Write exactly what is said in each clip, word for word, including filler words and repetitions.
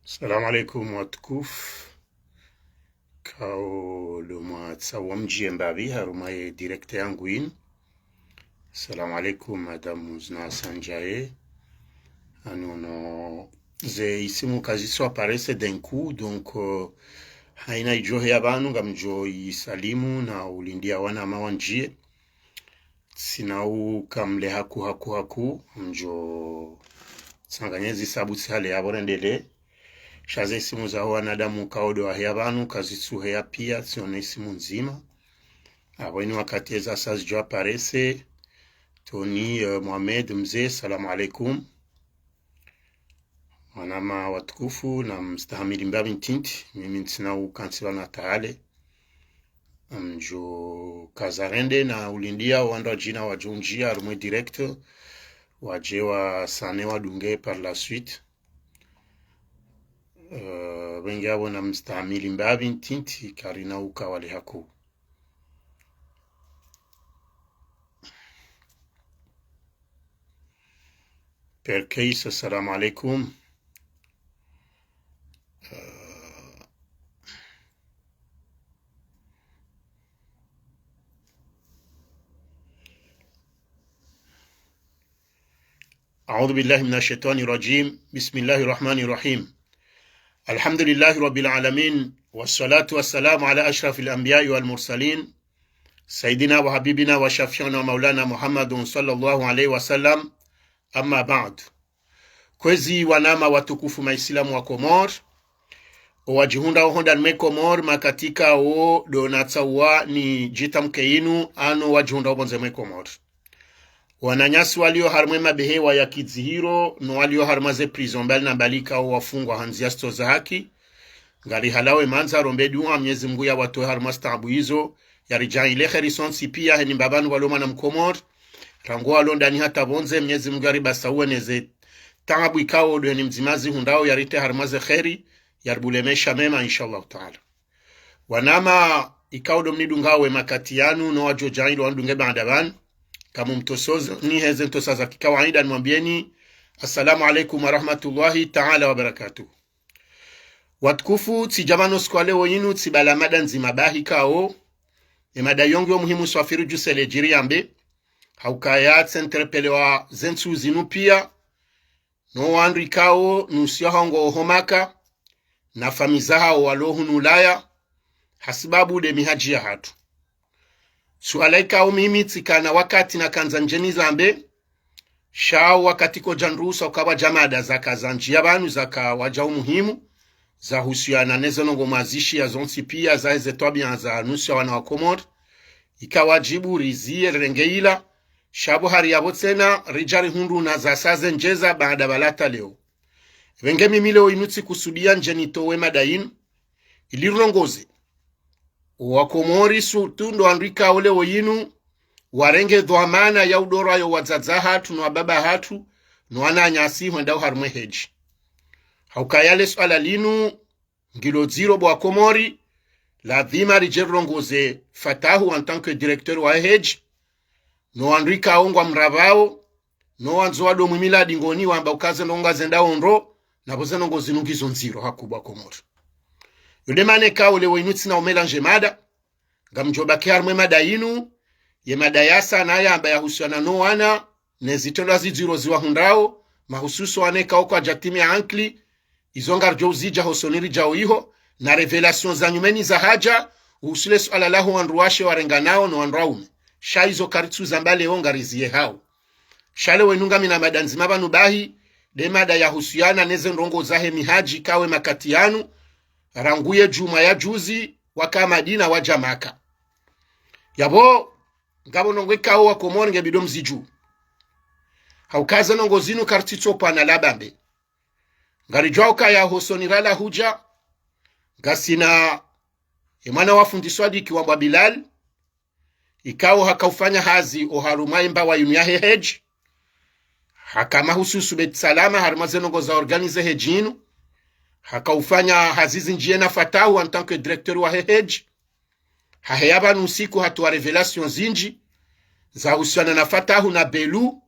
Salam alaikum watukufu. Kao ndo mwatsaha mdjiye mbapvi harumwa ye direct yangu inu. Salam alaikum, madame Zna Sanjaye. Anono ze isimu kazitsu apparaître d'un coup, donc, euh, haina idjo heya pvanu ngamdjo isalimu na ulindiya wanama wandjiye. Tsina uka mle haku, haku, haku, mdjo tsanganya ze hisabu tsi hale yapvo rendelee. Sha ze isimu za wanadamu kao ndo waheya pvanu, kazitsu heya piya, tsione isimu ndzima. Apvo inu wakati eza sa zidjo apparaître. Tony, euh, Mohamed, mze, salam alaikum. Wanama watukufu, namstahamili mbapvi ntiti, mimi ntsina uka ntsi pvanu hata hale. Mdjo kaza rende na ulindiya wandru wadjina wadjo ndjiya harumwa ye direct, wadje wasane wadunge par la suite. Euh, pvenge apvo namstahamili mbapvi ntiti, karina uka wale haku. Perkeis, salam alaikum. Euh, أعوذ بالله من الشيطان الرجيم. بسم الله الرحمن الرحيم. الحمد لله رب العالمين، والصلاة والسلام على أشرف الأنبياء والمرسلين، سيدنا وحبيبنا وشفيعنا ومولانا محمد صلى الله عليه وسلم. أما بعد. Kwezi wanama watukufu maisilamu wa Komori, owadjihundrao hondani mwe Komori, makatika wo ndo natsaha nidjitamke inu, ano wadjihundrao pvondze mwe Komori. Wananyasi walio harumwa ye mabehewa ya kidzihiro, no walio harumwa ze prison mbali na mbali kao wafungwa ha ndziya zitso za haki. Ngari halawe mandza rombe duwa Mnyezi Mungu yawatowe harumwa ze taabu izo, yaridjaanlie kheri sontsi piya heni mbapvanu walo mwana Mkomori. Rangu walo ndani hata pvondze, Mnyezi Mungu yaribasauwe ne ze taabu ikao ndo heni mdzima zihundrao, yaritriye harumwa ze kheri, yaribulie maesha mema, inshallah taala. Wanama ikao ndo mnidungao ye makati yanu, no wadjo djaanlio wandunge baada pvanu. Kamumtosozo, niheze ntosa za kikawaida nimwambieni, assalamu alaikum wa rahmatullahi taala wa barakatuh. Watukufu, tsidja pvanu siku ya leo inu, tsipvala mada ndzima bahi kao. Ye mada yongu yo muhimu swafiri djusele djiri yambe. Haukaya tsinterpelewa ze ntsu zinu piya. No wandru ikao nusu yahawo ngwao ho Maka, na famiyi zahawo walo hunu Ulaya, hasibabu nde mihadji yahatru. Suala ikao mimi tsikana wakati nakandza ndje nizambe, sha wakati kodja ndrusa ukapvwadja mada zaka zandjiya pvanu zaka wadja umuhimu, zahusuyana neze ndrongoo mwazishiya zontsi piya zaheze twabiya za nusu ya wana wa Komori, ika wadjibu riziye rirenge ila, sha pvo hari yapvo tsena ridja rihundru na zasa zendjeza baada pvala hata leo. Pvenge mimi leo inu tsikusudiya ndje nitowe mada inu, ili rirongoze Wakomori, surtout ndo wandru ikao leo inu warenge dhwamana ya udorwa yo wadzadze hatru no wababa hatru no wananyasi hwendao harumwa ye hedji. Haukaya le suala linu ngilo dziro bo Wakomori, ladhima ridje rirongoze Fatahu en tant que directeur wa ye hedji, no wandru ikao ngwamrapvao, no wandzo wadumwe miladi ngoni wamba uka ze ndrongoo zendao ndro, na pvo ze ndrongoo zinu ngizo ndziro hakuu bo Wakomori. Yo nde mana ikao leo inu tsina umélanger mada, ngamdjo baki harumwa ye mada inu, ye mada yasa nayamba yahusuyana no wana, ne zitrendwa zidziro ziwahundrao, mahususu wana ikao kwadjatimiya ankili, izo ngaridjo uzidja hosoni ridjao iho, na révélation za nyumeni zahadja, uhusu le suala laho wandru washe warenganao no wandru waume. Sha izo karitsuzamba leo ngariziyehao. Sha leo inu ngamina mada ndzima pvanu bahi, nde mada yahusuyana neze ndrongoo zahe mihadji ikao ye makati yanu, rangu ye djumwa ya juzi, waka Madina wadja Maka. Yapvo, ngapvo ndrongoo ikao Wakomori nge bidi mzidjuwe. Haukaya ze ndrongoo zinu karitsitsopvana labambe. Ngaridjuwao ukaya hosoni rala hudja, ngasina ye mwana wa fundi Swadiki wambwa Bilal, ikao hakaufanya hazi oharumwa ye mbawa yinu yahe hedji. Haka mahususu Beit Salama harumwa ze ndrongoo za organiser hedji inu. Hakaufanya hazi zindji ye na Fatahu en tant que directeur wa he hedji. Haheya pvanu usiku hatowa révélation zindji zahusiana na Fatahu na Belu,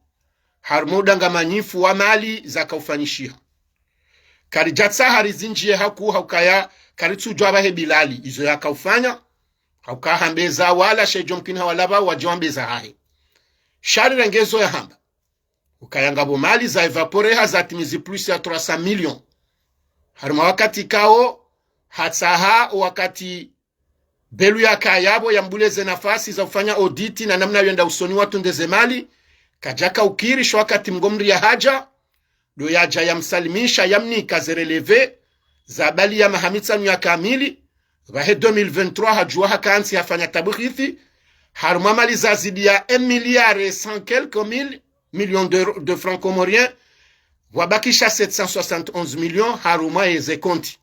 harumwa udangamanyifu wa mali zakaufanyishiha. Karidjatsaha rizindjiye haku, haukaya karitsudjuwa pvahe Bilali izo yakaufanya. Hauka hambeza wala shedjo mkini hawalapva wadjo hambeza hahe. Sha rirenge zo yahamba ukaya ngapvo mali za évaporer ha zatimizi plus ya trois cents millions. Harumwa wakati kao, hatsaha wakati Belu yakaya pvo yambule ze nafasi za ufanya audit na namna yenda usoni watunde ze mali, kadjaka ukiri sho wakati mgomri yahadja, ndo yadja yamsalimisha yamnika ze relevé za bali ya maha mitsanu ya kamili, pvahe deux mille vingt-trois hadjuwa hakantsi hafanya tabuhithi, harumwa mali zazidi ya un milliard et cent quelques mille millions de, de francs comoriens, pvwabakisha sept cent soixante-onze millions harumwa yeze konti.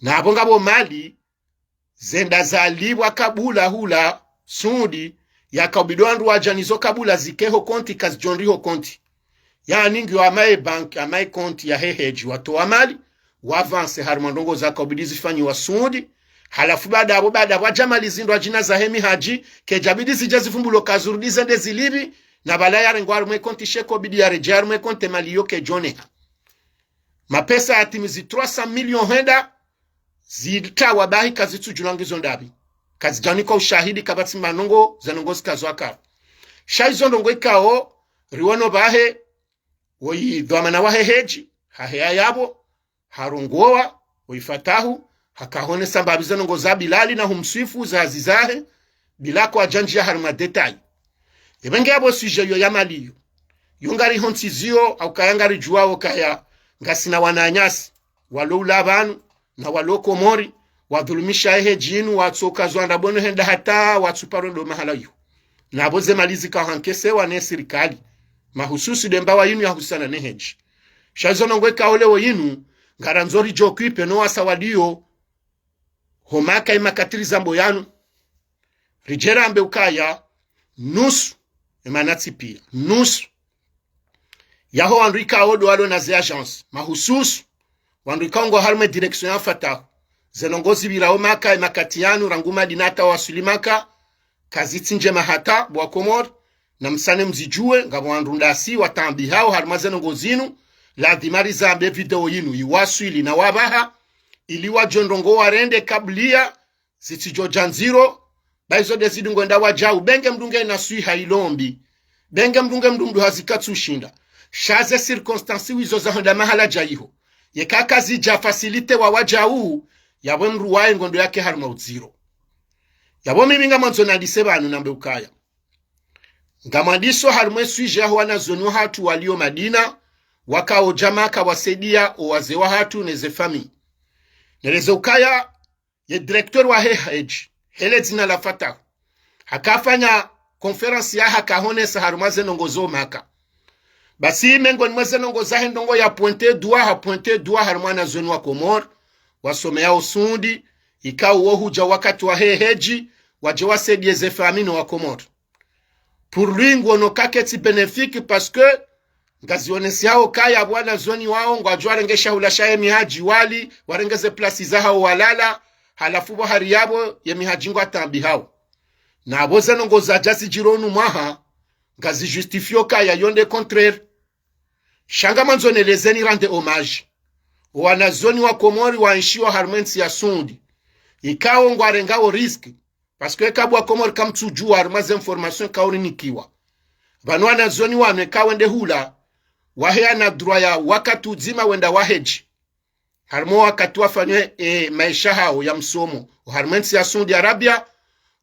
Na apvo ngapvo mali zenda zalipvwa kabula hula Suudi, yakaubidi wandru wadja nizo kabula zike ho konti kazidjonri ho konti. Yaani ngiyo amaye banki, amaye konti yahe hedji watowa mali, wa avancer harumwa ndrongo zakaubidi zifanyiwa Suudi. Halafu baada apvo, baada apvo wadja mali zindru wadjina zahe mihadji, kedjabidi zidje zivumbulwe kazirudi zende zilipvi, na pvala yarengwa harumwe konti shekaubidi yaredjeyi harumwe konti mali yo kedjoneha. Mapesa yatimizi trois cents millions henda, zitawa bahi kazitsudjulwa ngizo ndapvi. Kazidjanikwa ushahidi kapvatsi manongo, ze nongo zikazo akapvo. Sha izo ndrongo ikao, riwono pvahe, woyi dhwamana wahe hedji, haheya yapvo, harongowa, woyi Fatahu, hakahonesa mbapvi ze nongo za Bilali na humswifu za hazi zahe, bila kwadjandjiya harumwa détail. Epvenge yapvo sujet yo ya mali yo. Yo ngariho ntsi ziyo, haukaya ngaridjuwawo kaya ngasina wananyasi, walo ula pvanu, na walo Komori, wadhulumisha ehe hedji inu, watsoka zwanda bweno henda hata, watsuparo ndo mahala yo. Na apvo ze mali zikahankesewa ne sirikali, mahususi nde mbawa inu yahusana ne hedji. Sha izo nongo ikao leo inu, ngarandzo ridjo kwipe no wasaya waliyo, ho maka imakatiri zambo yanu, ridje rambe ukaya, nusu, emana tsi piya, nusu yaho wandru ikao ndo walo na ze agence, mahususu, wandru ikao ngwao harumwe direction ya Fatahu. Ze nongo zipvira ho maka imakati yanu, rangu Madina hata waswili Maka, kazitsi ndjema hata, bo wa Komori, na msane mzidjuwe, ngapvo wandru ndasi, wataambihao harumwa ze nongo zinu, ladhima rizambe video yinu, iwaswili na wapvaha, ili wadjuwe ndrongo warende kabuliya, zitsidjo dja ndziro, ba izo nde zidungo enda wadjau, benge mdru nge na swiha ilombi. Benge mdru nge mdru mdru hazi katsushinda. Sha ze circonstances wizo zahonda mahala dja iho. Yeka kazidja facilité wa wadjau, yapvo mdru waye ngondo yake harumwa udziro. Yapvo mimi ngamwandzo nandise pvanu nambe ukaya. Ngamwandiso harumwe sujet yaho wanazioni wahatru waliyo Madina, wakao dja Maka wasaidia o wazee wahatru ne ze famille. Neleze ukaya, ye directeur wahe hedji, hele dzina la Fatahu, hakafanya conférence yahe hakahonesa harumwa ze nongo zo Maka. Basi mengoni mwa ze nongo zahe ndrongo ya pointé du doigt, ha pointé du doigt harumwa wanazioni wa Komori, wasomeyao Suudi, ikao wo hudja wakati wahe hedji, wadje wasaidie ze famille no wa Komori. Pour lui, nguono kaketsi bénéfique parce que ngazionesao kaya pvo wanazioni wao ngwadjo warenge shahula shahe mihadji wali, warenge ze place zahao walala, halafu pvo hari yapvo ye mihadji ngwataambihao. Na apvo ze nongo zadja zidjiri unu mwaha, ngazi justifié kaya yo nde contraire. Sha ngamwandzo nelezeni rende hommage o wanazioni wa Komori waenshio harumwe ntsi ya Suudi, ikao ngwarengao risque, parce que eka bo wa Komori kamtsudjuwa harumwa ze information kaurinikiwa. Pvanu wanazioni wanu eka wende hula, waheya na droit ya wakati udzima wenda wahedji. Harumwa wakati wafanyao e maesha hao ya msomo, harumwe ntsi ya Saudi Arabia,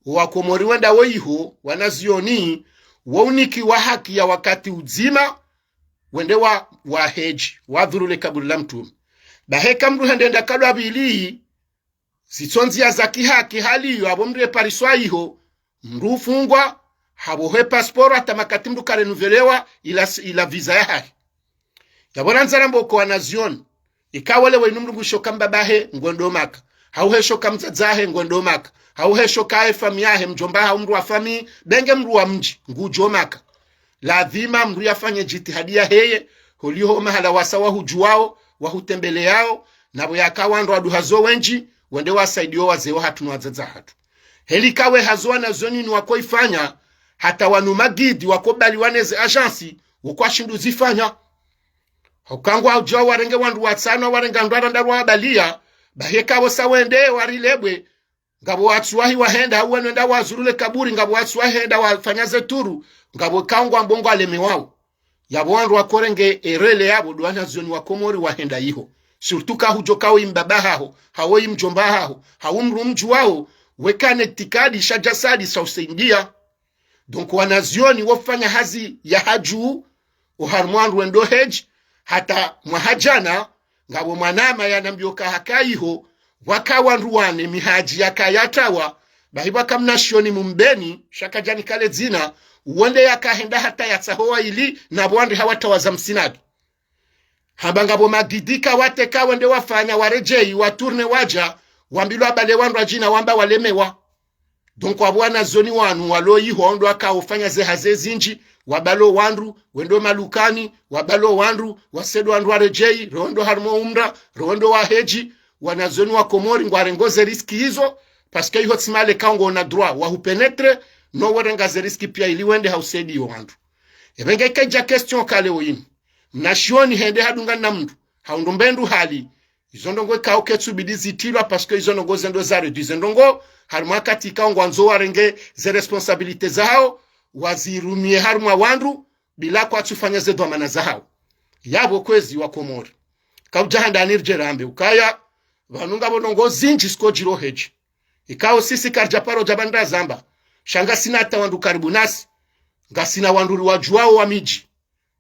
o wa Komori wendao iho, wanazioni, waunikiwa haki ya wakati udzima, wende wa, wahedji, wadhuru le kaburi la Mtrume. Bahi eka mdru hende enda kalwa pvili, zitso ndziya za kihaki hali iyo, apvo mdru epariswa iho, mdru ufungwa, hapvohe passeport hata makati mdru karenouvellewa ila, ila visa yahahe. Yapvo randza rambe uka wanazioni, ikao leo inu mdru ngwisho ka mbabahe ngwendo Maka, hau hesho ka mdzadzahe ngwendo Maka, hau hesho ka ye famille yahe, mdjomba hau mdru wa famille, benge mdru wa mdji, ngudjo Maka. Ladhima mdru yafanye djitihadi yaheye, holiho mahala wasaya wahudjuwao, wahutembeleao, na pvo yaka wandru waduhazo wendji, wende wasaidie o wazee wahatru no wadzadze wahatru. Heli ika we hazo wanazioni ni wakoifanya, hata wanu magidi wakobaliwa ne ze agence, wo kwashindru zifanya. Hauka ngwadjo warenge wandru watsanu, warenga ndrwara ndraru wabaliya, bahi eka pvo sa wende warilebwe, ngapvo watsuwahi wahenda, hau wende wazuru le kaburi, ngapvo watsuwahi henda wafanya ze turu, ngapvo ikao ngwambo ngwalemewao. Yapvo wandru wakorenge erele yapvo ndo wanazioni wa Komori wahenda iho. Surtout kahudjo kao imbaba haho, hau imdjomba haho, hau mdru mdjuwao, weka ne itikadi sha djasadi sa usaidia. Donc wanazioni wofanya hazi ya hadju, oharumwa wandru wendo hedji, hata mwaha djana, ngapvo mwanama yanambio ka haka iho, waka wandru wane mihadji yaka yatawa, bahi pvwaka mnashioni Mumbeni, sha kadjani kale dzina, wonde yakahenda hata yatsaho waili, na pvo wandru hawatawaza msinadu. Hamba ngapvo magidi ka wateka wende wafanya waredjeyi, watourne wadja, wambilwa wabale wandru wadjina wamba walemewa. Donc wapvo wanazioni wanu walo iho ndo waka ufanya ze hazi zindji, wabalo wandru, wendo malukani, wabalo wandru, wasedo wandru waredjeyi, rewendo harumwa umra, rewendo wahedji, wanazioni wa Komori ngwarengo ze risque izo, parce que iho tsi mahala ikao ngwona droit, wahupénétrer, no werenga ze risque pia ili wende hausaidi yo wandru. Epvenge kaidja question kale oyinu. Mnashioni hende hadungana na mndru, hau ndo mbe ndru hali, izo ndrongoo ikao ketsubidi zitrilwa, parce que izo ndrongoo zendo za réduire ze ndrongoo, harumwa wakati ikao ngwandzo warenge ze responsabilité zahao, wazirumie harumwa wandru, bila kwatsufanya ze dhwamana zahao. Yapvo kwezi wa Komori. Kaudja handani ridje rambe ukaya, pvanu ngapvo ndrongoo zindji ziko djiri hedji. Ikao sisi karidja paro dja bandra zamba. Sha ngasina hata wandru karibu nasi. Ngasina wandru riwadjuwao wa midji.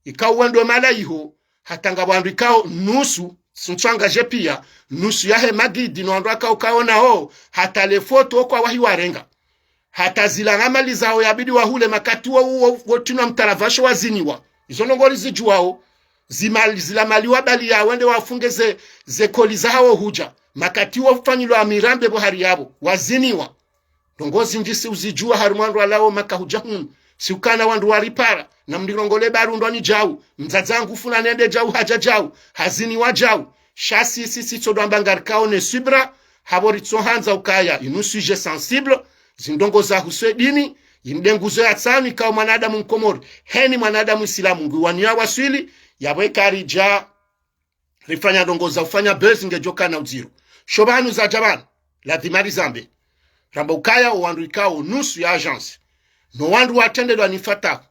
Ikao wendo mahala iho, hata ngapvo wandru ikao nusu, tsi ntsu angadje pia, nusu yahe magidi no wandru akao kaonao, hata le foto okwa wahi warenga. Hata zila ngamali zao yabidi wahule makati wo, wo, wo, wotrinwa mtaravasho waziniwa. Izo ndrongoo rizidjuwao, zimali, zila mali wabaliya wende wafunge ze, ze koli zahao hudja. Makati wofanyilwa mirambe pvo hari yapvo, waziniwa. Ndrongoo zindji si uzidjuwa harumwa wandru walao Maka hudja hunu. Si ukana wandru waripara, na mndrongole barundwa ni djau, mdzadze wangu fulani ende djau hadja djau, haziniwa djau. Sha sisi sitso ndo amba ngarikao ne subira, hapvo ritso handza ukaya, inu sujet sensible, zindrongoo zahusu edini, inu nde nguzo ya tsanu ikao mwanadamu Mkomori, heni mwanadamu Isilamu, ngwiwaniya waswili, yapvo eka ridja rifanya ndrongoo za ufanya buzz ngedjo kana udziro. Sho pvanu zadja pvanu, lazima rizambe. Ramba ukaya owandru ikao nusu ya agence, no wandru watrendelwa ni Fatahu,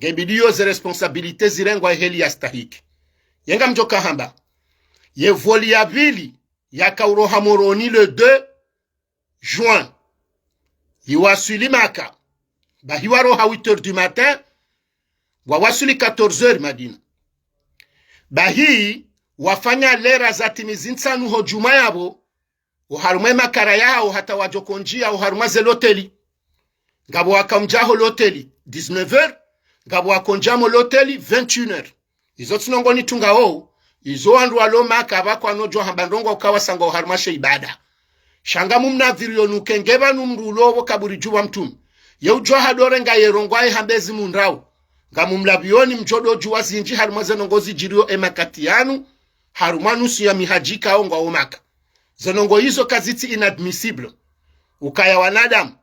ngebidi yo ze responsabilité zirengwa eheli ya stahiki. Ye ngamdjo kahamba, ye vol ya pvili yaka uroha Moroni le deux juin. Iwaswili Maka. Bahi waroha huit heures du matin, wawaswili quatorze heures Madina. Bahi wafanya lera za timizi ntsanu ho djumwa yapvo, oharumwa emakara yahao hata wadjo kondjia oharumwa ze loteli. Ngapvo waka mdja ho loteli dix-neuf heures, ngapvo wakondjia mo loteli vingt et une heures. Izo tsi ndrongoo nitungao, izo wandru walo Maka pvakwa nodjo hamba ndrongoo uka wasangwa oharumwa she ibada. Sha ngamumnadhiriyo nuke nge pvanu mndru ulo pvo kaburi dju pvwa mtrume. Ye udjo hadorenga ye ndrongoo aye hamba ezi mundrao. Ngamumlapviyoni mdjo dodjuwa zindji harumwa ze ndrongoo zidjiriyo emakati yanu, harumwa nusu ya mihadji ikao ngwao Maka. Ze ndrongoo izo kazitsi inadmissible. Ukaya wanadamu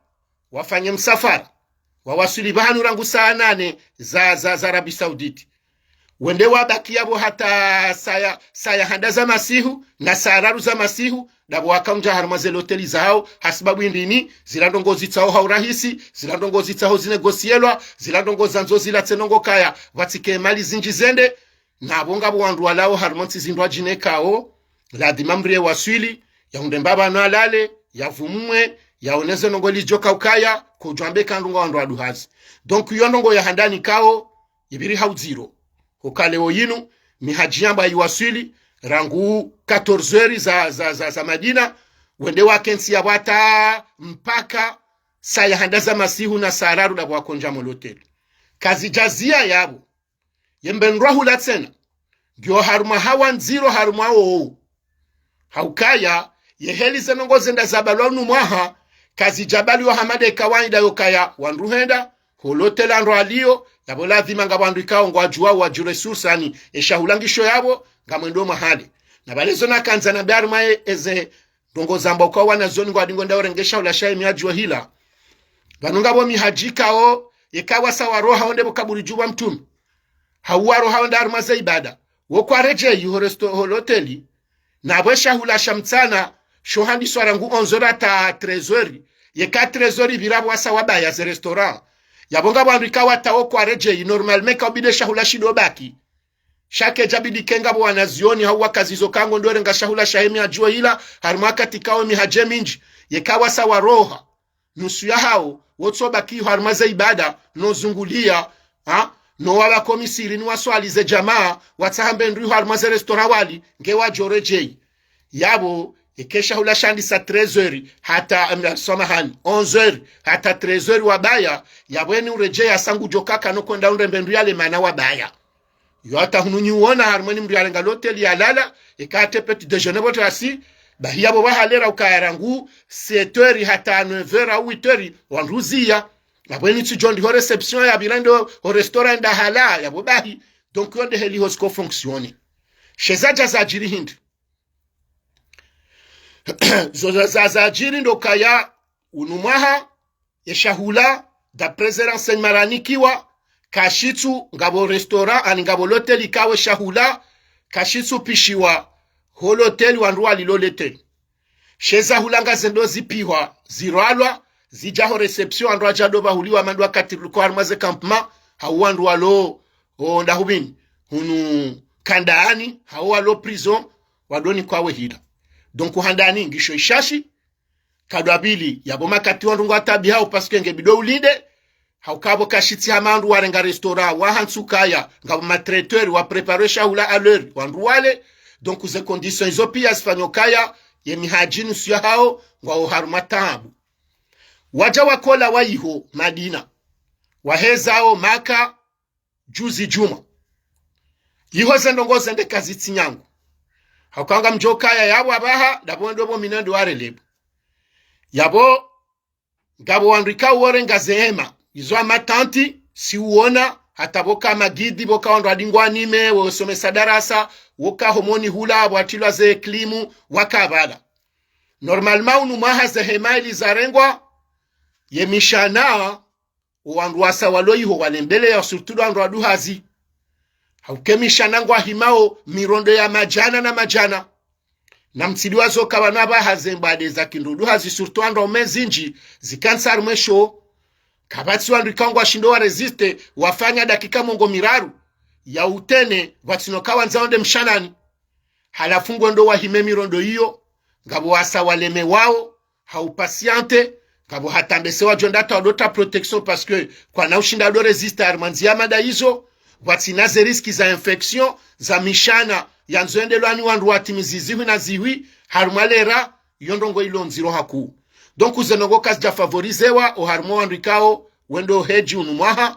wafanye msafara, wawaswili pvahanu rangu saa nane za, za, za Arabie Saoudite. Wende wabaki yapvo hata saya, saya handa za masihu, na saa raru za masihu, ndapvo waka mdja harumwa ze loteli zahao, hasibabu indrini, zila ndrongoo zitsaho ha urahisi, zila ndrongoo zitsaho zinegosielwa, zila ndrongoo zandzo zila tse ndrongoo kaya, pvatsike mali zindji zende, na pvo ngapvo wandru walao harumwa ntsi zindru wadjinekao, lazima mdru ye waswili, yahundre mbapvi no alale, yavumwe, yaoneze ndrongoo lizidjo kaukaya, kodjwambe ka ndrongoo wandru waduhazi. Donc, iyo ndrongoo ya handani kao, ipviri ha udziro. Hukaya leo yinu, mihadji yamba iwaswili, rangu quatorze heures za, za, za, za Madina, wende wakentsi yapvo hata mpaka saya handa za masihu na saa raru ndapvo wakondjia mo loteli. Kazidjazia yapvo. Ye mbendrwa hula tsena, ngiyo harumwa hawa ndziro harumwa wowo. Haukaya, ye heli ze ndrongoo zenda zabalwa unu mwaha, kazidjabaliwa hama nde kawaida yokaya wandru henda ho loteli ndro aliyo, yapvo lazima ngapvo wandru ikao ngwadjuwao wadjure sursani, eshahula ngisho yapvo, ngamwendo mwahale. Na pvalezo nakandza nambe harumwa e, eze ndrongoo zamba uka wanazioni ngwadingo nda urengesha hula shahe mihadji wa hila. Pvanu ngapvo mihadji ikao, yeka wasa waroha wende pvo kaburi dju pvwa mtrume. Hau waroha wende harumwa ze ibada. Wo kwaredjeyi ho resto-, ho loteli. Na pvo eshahula sha mtsana, sho handiswa rangu onze heures hata treize heures. Yeka treize heures pvira pvo wasa wabaya ze restaurant. Yapvo ngapvo wandru ikao wata wo kwaredjeyi, normalement kaubidi eshahula shindo baki. Sha kedjabidi ke ngapvo wanazioni hau wakazi zo ka ngwendo renga shahula shahe mihadji wo ila, harimwa wakati kao mihadji mindji, yeka wasa waroha nusu yahawo, wotso baki harimwa ze ibada, no zunguliya, ha? No wala komisiri ni waswali ze djamaa, watsaha mbe ndru harimwa ze restaurant wali, nge wadjoredjeyi. Yapvo, eka eshahula shandisa treize heures, hata, em, samahani, onze heures, hata treize heures wabaya, yapvo eni uredjeya sa ngudjo kaka no kwenda undre mbe ndru yale mana wabaya. Yo hata hunu nyi uona harimwa eni mndru yarenga loteli yalala, eka hata petit déjeuner pvo tasi, bahi yapvo pvahalera ukaya rangu sept heures hata neuf heures au huit heures, wandru ziya. Yapvo eni tsidjo ndi ho réception yapvira ndo ho restaurant nda hala, yapvo bahi. Donc yo nde heli ho ziko fonctionner. She zadja zadjiri hindri. Zo za, za, zadjiri ndo ukaya unu mwaha, eshahula, d'après ze renseignements ranikiwa, kashitsu ngapvo restaurant, ani ngapvo loteli kawe shahula, kashitsu pishiwa ho loteli wandru wali lo loteli. She zahula ngazendo zipihwa, zirwalwa, zidja ho réception, wandru wadja ndo pvahuliwa, mandru wakati luko harimwa ze campement, hau wandru walo, o, ndahupvini, hunu kandani, hau walo prison, wandoni kwawe hila. Donc handani ngisho ishashi, kadwabili, yapvo makati wandru ngwataabihao parce que nge bidi ulinde, hauka pvo kashitsi hama wandru warenga restaurant, wahantsi ukaya, ngapvo ma traiteurs, wa préparer shahula à l'heure, wandru wale, donc ze conditions izo piya zifanya ukaya, ye mihadji nusu yahawo, ngwawo harumwa taabu. Wadja wakola wa iho Madina, wahezao Maka, juzi djumwa. Iho ze ndrongoo zende kazitsi nyangu. Hauka ngamdjo ukaya yapvo apvaha, ndapvo ndo pvo mi nende warelebo. Yapvo, ngapvo wandru ikao worenga ze hema, izo ama tentes, si uona, hata pvoka magidi, pvoka wandru wadingwa nime, wosomesa darasa, woka homoni hula, pvwatilwa ze klimu, waka pvala. Normalement, unu mwaha ze hema ili zarengwa, ye mishana, o wandru wasa walo iho walembeleya, surtout ndo wandru wa duhazi. Hauka e mishana ngwahimao mirondo ya madjana na madjana. Na mtsidjuwa zo ka pvanu apvaha ze mbade za kindru duhazi, surtout wandru waume zindji, zikantsi harumwa esho. Kapvatsi wandru ikao ngwashindo wa résister, wafanya dakika mengo miraru ya utene, pvatsina uka wandza wende mshanani. Halafu ngwendo wahime mirondo iyo, ngapvo wasa walemewao, hau patienter, ngapvo hata mbese wadjo enda hata wado taha protection parce que kwana ushinda wado résister harimwa ndziya mada izo, pvatsina ze risques za infection, za mishana, yandzo endelwa ni wandru watimizi zihwi na zihwi, harimwa lera, iyo ndrongoo ilo ndziro hakuu. Donc ze ndrongoo kazidja favorisewa, o harimwa wandru ikao, wendo hedji unu mwaha,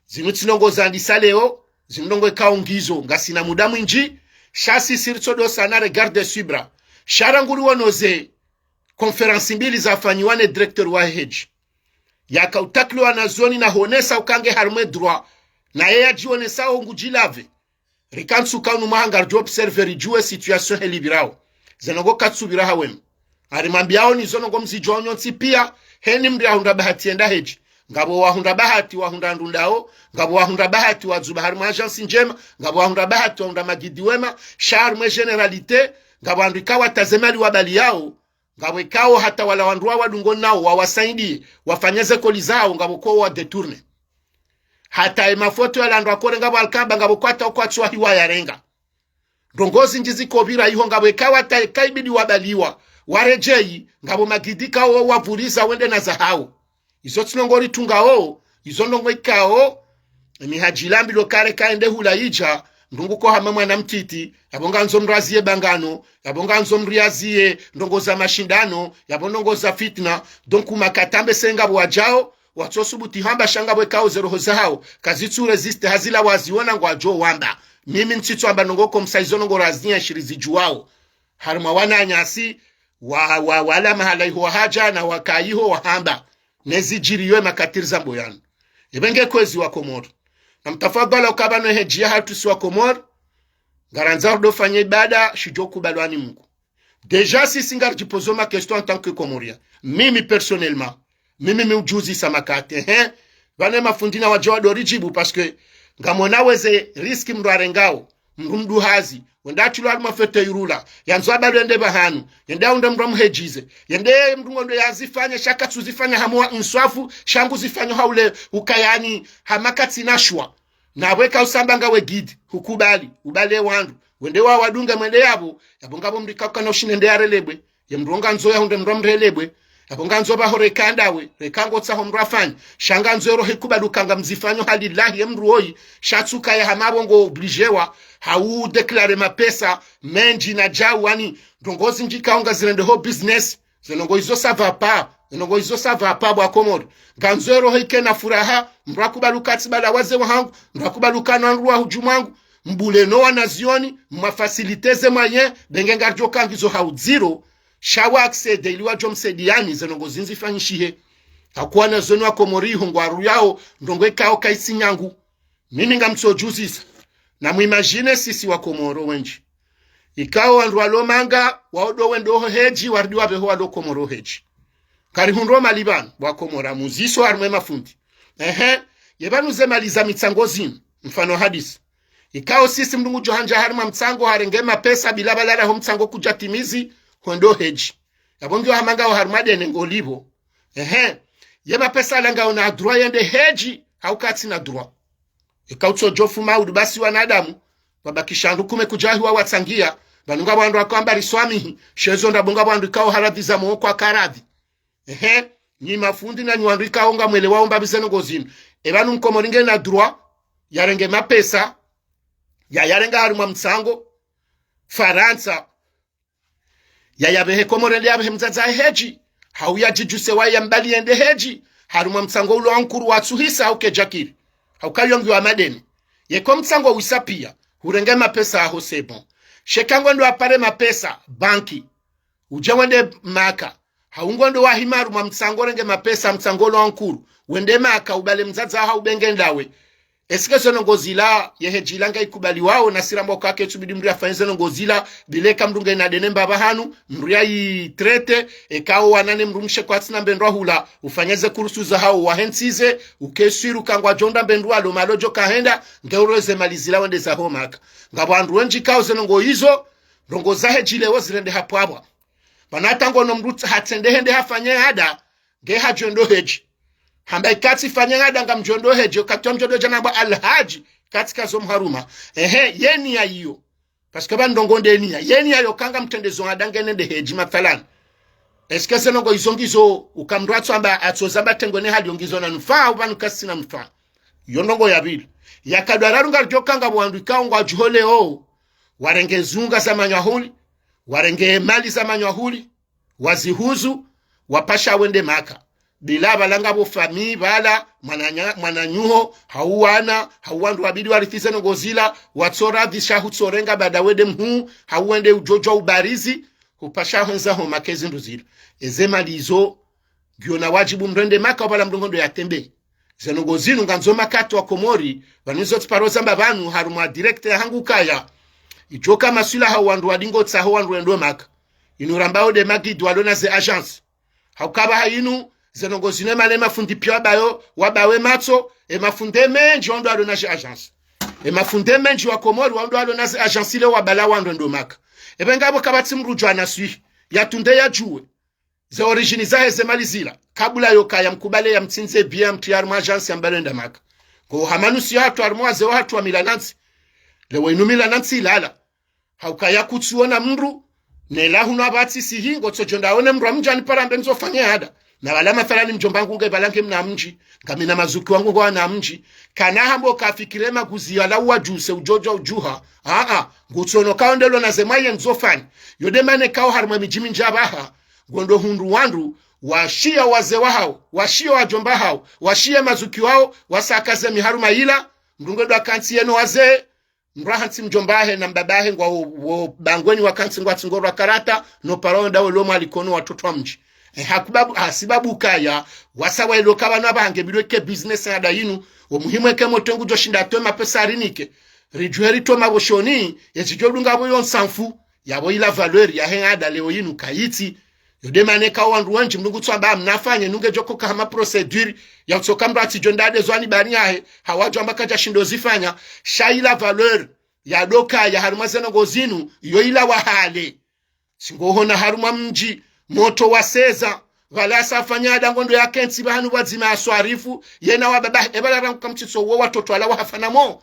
zinu tsi ndrongoo zandisa leo, zinu ndrongoo ikao ngizo, ngasina muda mwindji, sha sisi ritsodo sana regarder suivre. Sha rangu riwono ze conférence mbili zafanyiwa ne directeur wa hedji. Yaka utakilo wanazioni na honesa uka nge harimwa e droit, na ye yadjionesao ngudjilaver. Rikantsi uka unu mwaha ngaridjo observer ridjuwe situation heli pvirao. Ze ndrongoo katsupvira hawema. Harimwambiao ni zo ndrongoo mzidjuwao nyontsi piya, heni mndru yahundra bahati yenda hedji. Ngapvo wahundra bahati, wahundra ndrundao, ngapvo wahundra bahati, wadzuba harimwa agence ndjema, ngapvo wahundra bahati, wahundra magidi wema, sha harimwa e généralité, ngapvo wandru ikao wata ze mali wabaliyao, ngapvo ikao hata wala wandru wa wadungo nao, wawasaidiye, wafanye ze colis zao, ngapvo ko wa détourner. Hata e mafoto yala wandru wakorenga pvo Alkaba, ngapvo kwata ukwatsi wahiwa yarenga. Ndrongoo zindji zikopvira iho ngapvo ikao hata eka ibidi wabaliwa, waredjeyi, ngapvo magidi ikao wapvuriza wende na zahao. Izo tsi ndrongoo ritungao, izo ndrongoo ikao, e mihadji ila mbilo kale kaende hula idja, ndrungu ko hama mwana mtiti, yapvo ngandzo mraziye bangano, yapvo ngandzo mriaziye ndrongoo za mashindano, yapvo ndrongoo za fitna, donc makati mbese ngapvo wadjao, watsosubuti hamba sha ngapvo ikao ze roho zahao kazitsu résister ha zila waziona ngwadjo wamba. Mimi ntsitso amba ndrongoo comme ça izo ndrongoo razinya shiri zidjuwao. Harimwa wananyasi, wa, wa, wala mahala iho wahadja na waka iho wahamba. Ne zidjiriyo e makati rizambo yanu. Ebe nge kwezi wa Komori. Na mtafadhwali uka pvanu e hedji yahatru si wa Komori, ngarandzao ridofanya ibada, shidjo kubalwa ni Mungu. Déjà, sisi ngaridjipozo ma question en tant que Comorien. Mimi, personnellement. Mimi, mi udjuzi sa makati. Ehe. Pvanu e mafundi na wadja wado ridjibu, parce que ngamwonao ze risque mndru arengao. mndru mduhazi, wende atulwa harumwa fete yurula, yandzo abalwe yende pvahanu, yende aunde mndru amhedjize, yende mndru ngondo yazifanye, sha katsuzifanya hamwa inswafu, sha nguzifanyo haule ukayani, hama katsina shwa. Na pvweka usamba ngawe guide, hukubali, ubale wandru, wende wawadunge mwende yapvo, yapvo ngapvo mndru ikao kana ushinde nde yarelebwe. Ye mndru ngandzo yahundre mndru amrelebwe. Yapvo ngandzo pvaho reka ndawe, reka ngotsaho mndru afanye. Sha ngandzo roho ikubali uka ngamzifanyo ha lillahi ye mndru woyi. Sha tsi ukaya hama pvo ngo obligewa, hau déclarer mapesa mendji na djau wani. Ndrongo zindji ikao ngazirendeho business. Ze ndrongo izo ça va pas. Ze ndrongo izo ça va pas bo Wakomori. Ngandzo roho ike na furaha, mndru akubali uka tsi bala wazee wahangu, mndru akubali uka na wandru wa hudjuu mwangu, mbule no wanazioni, mwa faciliter ze moyens, be nge ngaridjo ka ngizo ha udziro, sha wa accéder ili wadjo msaidiani, ze ndrongo zindji zifanyishihe. Hakuwa na zoni Wakomori iho ngwaruyao, ndrongo ikao kaitsi nyangu. Mimi ngamtsodjuzisa. Na mu imaginer sisi Wakomoro wendji. Ikao wandru walo manga, wao ndo wendo ho hedji, warudi wapveho walo Komoro hedji. Karihundro mali pvanu, Wakomori, muziso harumwa ye mafundi. Ehe, ye pvanu ze mali za mitsango zinu, mfano hadisi. Ikao sisi mndru ngudjo handja harumwa mtsango harenge mapesa bila pvala raho mtsango kudja timizi, hwendo hedji. Yapvo ngiyo hama ngawo harumwa dene ngolipvo. Ehe, ye mapesa yala ngayo na droit yende hedji, hau katsina droit. Eka utsodjo fuma udu basi wanadamu, wabakisha wandru kume kudjahiwa watsangia, pvanu ngapvo wandru wakao amba riswamihi, sha ezo ndrabo ngapvo wandru ikao haradhi za moyo kwa karadhi. Ehe, nyi mafundi na nyi wandru ikao ngamwelewao mbapvi ze ndrongo zinu. E pvanu Mkomori nge na droit, yarenge mapesa, ya yarenga harumwa mtsango, Farantsa, ya yapvehe Komori yende yapvehe mdzadze wahe hedji, hau yadjidjuse waye yambali yende hedji, harumwa mtsango ulo wa nkuru watsuhisa hau kedjakiri, hau kayongiwa madeni. Yeka mtsango wisa pia, hurenge mapesa yaho c'est bon. Sha eka ngwendo wapare mapesa, banki, udje wende Maka, hau ngwendo wahima harumwa mtsango renge mapesa, mtsango ulo wa nkuru, wende Maka, ubale mdzadze waho hau be nge ndawe. Est-ce que ze ndrongo zila, ye hedji ila ngaikubaliwao, na sirambwa uka ketsubidi mndru yafanye ze ndrongo zila, bila eka mndru nge na dene mbapvi hanu, mndru yayi traiter, eka wo wana ne mdrumshe kwatsina mbe ndrwa hula, ufanye ze kursu zahao, wahentsize, uke sûr uka ngwadjo nda mbe ndrwa lo malo djo kahenda, nge ureze mali zila wende zaho Maka. Ngapvo wandru wendji ikao ze ndrongo izo, ndrongo za hedji leo zirendeha pvwapvwa. Pvanu hata ngono mndru hatsende hende hafanye ada, nge hadjo ndo hedji. Hamba eka tsifanye ngada ngamdjo ndo hedji, wakati wa mdjo ndo hedji namba alhadji, katsi kazo mharuma. Ehe, ye niya iyo. Parce que pvanu ndrongo nde niya. Ye niya yo ka ngamtrendezo ngada nge nende hedji mathalan. Est-ce que ze ndrongo izo ngizo, uka mndru atso amba, atso zamba tengwe ne hali yo ngizo na nufaa, hau pvanu kasina nufaa. Yo ndrongo ya pvili. Ya kadwa raru ngaridjo ka ngapvo wandru ikao ngwadjuho leo, warenge zunga za manywahuli, warenge mali za manywahuli, wazihuzu, wapasha wende Maka. Bila pvala ngapvo famille pvala, mwananya-, mwananyaho, hau wana, hau wandru wabidi warithize ndrongo zila, watsoradhi sha hutsorenga baada wende mhuu, hau wende udjodjwa ubarizi, hupasha hwendza ho Maka ezi ndru zila. Eze mali izo, ngiyo na wadjibu mndru ende Maka, pvala mndru ngondo yatembe. Ze ndrongo zinu ngandzo makati Wakomori, pvanu izo tsiparo zamba pvanu harumwa direct yahangu kaya. Idjoka maswila hau wandru wadingo tsaho wandru wendo Maka. Inu rambao nde ma guide walo na ze agence. Hauka pvaha inu, ze ndrongo zinu emane mafundi pia wabayo, wabawe matso, emafundi mendji wandru walo na ze agence. Emafundi mendji Wakomori wandru walo na ze agence ile wabala wandru wendo Maka. Epve ngapvo kapvatsi mndru djwa na swihi, yatunde yadjuwe ze origine zahe ze mali zila, kabula yo kaya mkubale yamtsindze billet yamtriye harumwa agence yambalo enda Maka. Ngo hama nusu yahatru harumwa wazee wahatru wa mila nantsi. Leo inu mila nantsi ilala. Hauka ya kutsuona mndru, nela hunu apvatsi sihi, ngotsodjo nda one mndru amdjani pvala mbe ndzo fanye ada. Na pvala mathalani mdjomba ngu nge pvala nge mna mdji, ngamina mazuki wangu ngwana mdji. Kana hambo kafikire maguzi yala uwadjuse udjodjwa udjuha. Aa, ngutsono kao ndelo na ze mwaye ndzo fanye. Yo nde mane kao harumwa midji mindji apvaha. Ngondo hundru wandru, washiya wazee wahao, washiya wadjomba hao, washiya mazuki wao, wasakaze miharuma ila, mndru ngwendo akantsi yeno wazee, mndru ahantsi mdjomba wahe na mbaba wahe ngwa wo, wo bangweni wakantsi ngwatsi ngorwa karata, no paro ndawe lo mwaliko no watoto wa mdji. E, hakubabu, hasibabu kaya, wasa wailo kapvanu apvaha nge bilwe ke business ada inu, wo muhimu eke motro ngudjo shinda atowe mapesa arinike. Ridjuhe ritowe mapvoshoni, yezidjo dunga pvo yo ntsamfu, yapvo ila valeur yahe ada leo inu kayitsi. Yo nde mane kao wandru wendji mndru ngutso amba mnafanye nunge djoko ka hama procédure, ya utsoka mndru atsidjo nda nde zo ani bani yahe, hau wadjo amba kadja shindo zifanya, sha ila valeur, yadokaya harumwa ze ndrongoo zinu, iyo ilawa hale. Singohona harumwa mdji, motro waseza, pvala yasafanya ada ngondo yakentsi pvahanu pvwadzima yaswarifu, yena wababa, epvala rangu kamtsitso wo watrotro wala wahafana mo.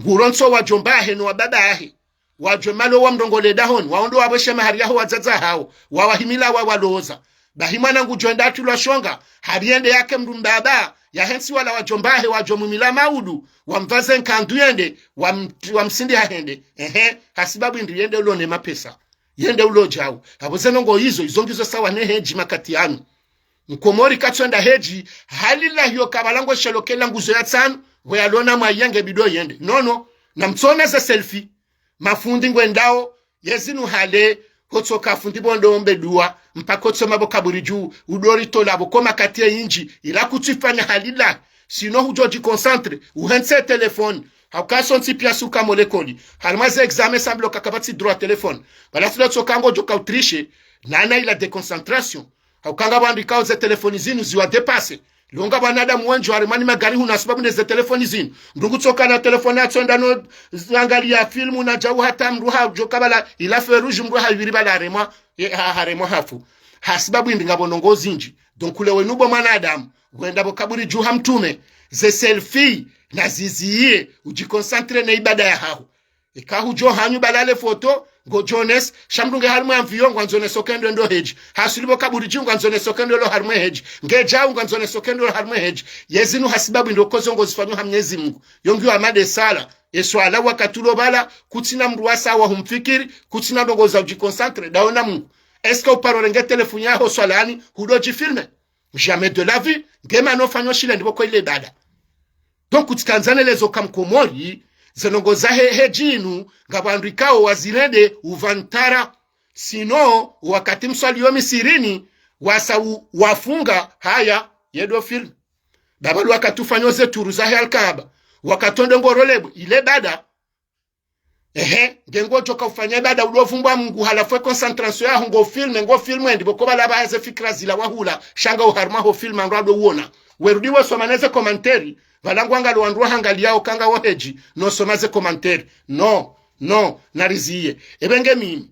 Ngurontso wadjomba ahe no wababa ahe. Wadjwe malo wamrongole dahoni, waondo wapveshe mahari yaho wadzadze hawo, wawahimila wawaloza. Bahi mwana ngudjwenda atulwa shonga, hari yende yake mdru mbaba, yahentsi wala wadjomba ahe wadjomwimila maudu, wamvaze nkandu yende, wam-, wamsindi hahende. Ehe, hasibabu indri yende ulo ne mapesa. Yende ulo djau. Apvo ze ndrongoo izo, izo ngizo sawa ne hedji makati yanu. Mkomori katsuenda hedji, halilahi yo kapvala ngweshelokela nguzo ya tsanu, pvo yalona mwa yenge bido yende. Nono, namtsona ze selfie. Mafundi ngwendao, yezinu hale, hotsoka fundi pvo ndo ombe dua, mpaka otsoma pvo kaburi dju, udo ritola pvo ko makati ye indji, ila kutsifanya halilahi, sinon hudjo djiconcentré, uhentse téléphone, hauka sontsi piya suka molekoli, harumwa ze examen sambilo kakapvatsi droit téléphone, pvala silo tsoka ngodjoka utricher, nana ila déconcentration, hauka ngapvo wandru ikao ze téléphone zinu ziwa dépassé. Longa wanadamu wendji harumwa ni magari hunu hasibabu ne ze téléphone zinu. Mdru ngutsoka na téléphone atsoenda no zangaliya filmu na djau hata mdru hadjoka pvala ila feu rouge mdru hapviri pvala haremwa, ye, ha, haremwa hafu. Hasibabu indri ngapvo ndrongoo zindji. Donc ule wenu bo mwanadamu, wenda pvo kaburi dju ha mtrume, ze selfie, na ziziye, udjiconcentré ne ibada yahaho. Ika hudjo hanyu pvala le foto, ngodjonesa, sha mdru nge harumwa avion ngwandzonesa okendo endo hedji. Hasuli pvo kaburi dju ngwandzonesa okendo elo harumwa hedji. Nge djau ngwandzonesa okendo elo harumwa hedji. Yezinu hasibabu indro kozo ngozifanyo ha Mnyezi Mungu. Yo ngiyo amade sala. Eswala wakati ulo pvala, kutsina mdru wasa wa humfikiri, kutsina ndrongoo za udjiconcentré, daona Mungu. Est-ce que uparo renge téléphone yaho swalani, hudo djifilmé? Jamais de la vie, nge mana ufanya oshile ndipvo ko ile ibada. Donc, utsikandzane lezo ka mkomori, ze ndrongoo za he, hedji inu, ngapvo wandru ikao wazirende, uvantara. Sinon, wakati mswali yo misirini, wasa u, wafunga, haya, yedo film. Dabali wakati ufanyo ze turu za he Alkaaba, wakati ondo ngorolebwe, ile ibada, ehe, nge ngodjoka ufanya ibada udo vumbwa Mungu halafu e concentration yaho ngo filmé, ngo filmé ndipvo ko pvala pvaya ze fikira zila wahula, sha nga uharumwa ho filmé ndo ado uona. Werudi wesoma ne ze commentaire, pvala ngwangalo wandru wahangaliyao ka ngawo hedji, no soma ze commentaire. No, no, nariziye. Epvenge mimi,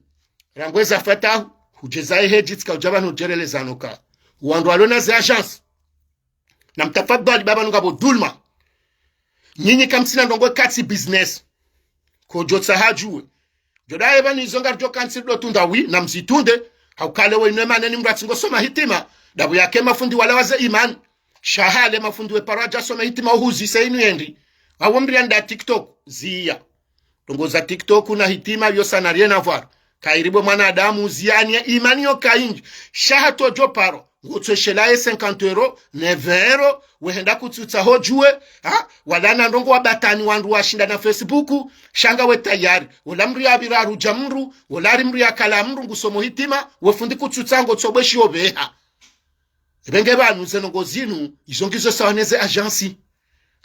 rangu eza fatahu, hudjeza ye hedji tsika udja pvanu udjereleza noka. Wandru walo na ze agence. Na mtafadhali pvapvanu ngapvo dhulma. Nyinyi kamtsina ndrongoo katsi business. Kodjotsaha djuwe. Djoda epvanu izo ngaridjo kantsi ndo tunda wi, na mzitunde. Hauka le wenu emana ni mdru atsi ngosoma hitima. Dapvo yake mafundi wala waze imani. Sha hale mafundi weparo adja soma hitima uhuzise inu yendri. Awo mdru yanda TikTok. Ziya. Ndrongoo za TikTok na hitima, yo ça n'a rien à voir. Kayiri bo mwanadamu, ziya ni imani yo kayindji. Sha hata odjo paro, ngotsoshela ye cinquante euros, ne vingt euros, wehenda kutsutsa ho djuwe, ha? Wala na ndrongoo wa batani wandru washinda na Facebook, sha ngawe tayari. Ola mdru yapvira arudja mdru, ola ari mdru yakala mdru ngusomo hitima, wefundi kutsutsa ngotsobweshi opveha. Epvenge pvanu ze ndrongoo zinu, izo ngizo sawa ne ze agence.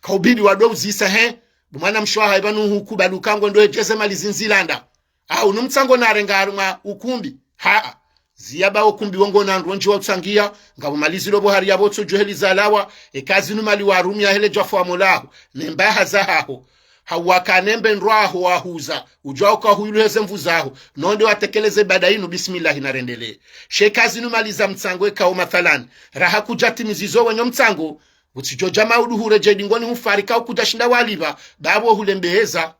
Kaubidi wado uzisa he, bo mwana mshe waha epvanu hukubaluka ngwendo edjeze mali zindji landa. Au, unu mtsango narenga harumwa ukumbi. Haa. Ziya ba ukumbi wongo na ndrondji wa utsangiya, ngapvo mali zilo pvo hari yapvo tsodjo heli zalawa, eka zinu mali warumiya hele djwafu wa molaho, ne mbaha zahaho. Hauwaka ne mbe ndrwaho wahuza, udjwa uka huyulu heze mvu zaho, nonde watekeleze ibada inu, bismillahi narendelee. Sha eka zinu mali za mtsango ekao mathalani, raha kudja timizizo wenyo mtsango, utsidjo dja maudu huredjei dingoni hufarika ukudja shinda walipva, bapvo hulembeheza.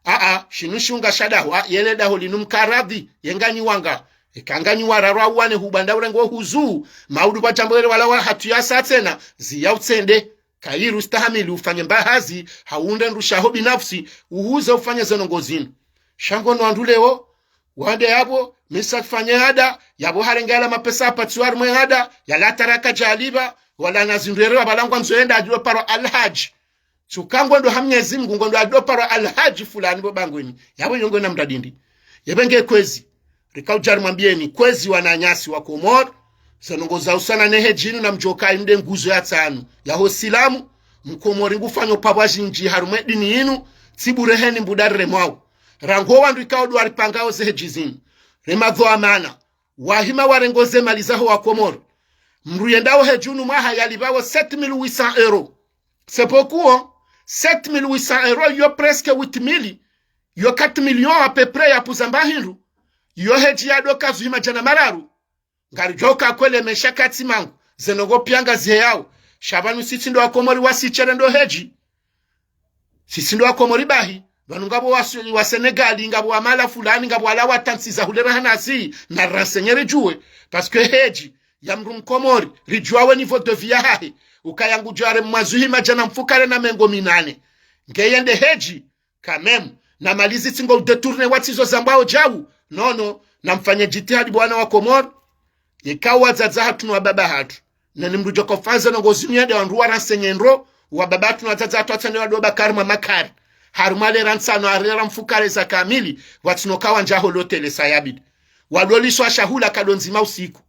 Aa, shinu shunga shadaho, a, yele daho linu mkaradhi, yenganyi wanga. Eka nganyi wararu au wane hubanda urenge ohuzu, maudu pvwa djambo yele wala wahatru yasa tsena, ziya utsende. Kayiri ustahamili ufanye mbahazi, haunde ndru shaho binafsi, uhuze ufanye ze ndrongoo zinu. Sha ngo no wandru leo, wande yapvo, mi sa tsifanye ada, yapvo harenge yala mapesa yapatsiwa harumwa ye ada, yala taraka djalipva, wala na zindru yere wapvala ngwandzo yende adjo paro Alhaji. Tsuka ngwendo ha Mnyezi Mungu, ngwendo adjo paro Alhaji fulani bo bangweni. Yapvo iyo ngwena mdadindi. Yepvenge kwezi. Rika udja rimwambiyeni, kwezi wananyasi wa Komori, ze ndrongoo za usana ne hedji inu na mdjoka imde nguzo ya tsanu yaho silamu, mkomori ngufanyo pvapvwa zindji harumwa ye dini inu, tsi bure heni mbuda riremwao. Rangu wandru ikao ndo waripangao ze hedji zinu. Rema dhwamana, wahima warengo ze mali zaho wa Komori. Mdru yendao hedji unu mwaha yalipvao sept mille huit cents euros. C'est beaucoup, hein? Sept mille huit cents euros, yo presque huit mille, yo quatre millions à peu près ya pvuza mba hindru. Yo hedji ya doka zuhi madjana mararu. Ngaridjo ka kwele mesha katsi mangu. Ze ndrongoo pia ngaziheyao. Sha pvanu sisi ndo wakomori wasi shere ndo hedji. Sisi ndo wakomori bahi. Pvanu ngapvo wa, wa Senegali, ngapvo wa mahala fulani, ngapvo wala watantsi za hule raha nasi, na renseigner ridjuwe. Parce que hedji ya mdru mkomori, ridjuwa we niveau de vie yahahe. Ukaya ngudjo haremwa zuhi madjana mfukare na mengo minane. Ngeye nde hedji, quand même, na mali zitsi ngo udétourner watsi zo zambwao djau. Non, non, na mfanye djitihadi bo wana wa Komori. Yeka wadzadze hatru no wababa hatru, nani mdru djo kofanze ndrongoo zinu yende wandru wa renseigner ndro, wababa hatru no wadzadze hatru watsende wado baki harumwa makari. Harumwa lera ntsanu, harumwa lera mfukare za kamili, watsino ka wandja ho lotele sa yabidi. Wado liswa shahula kado ndzima usiku.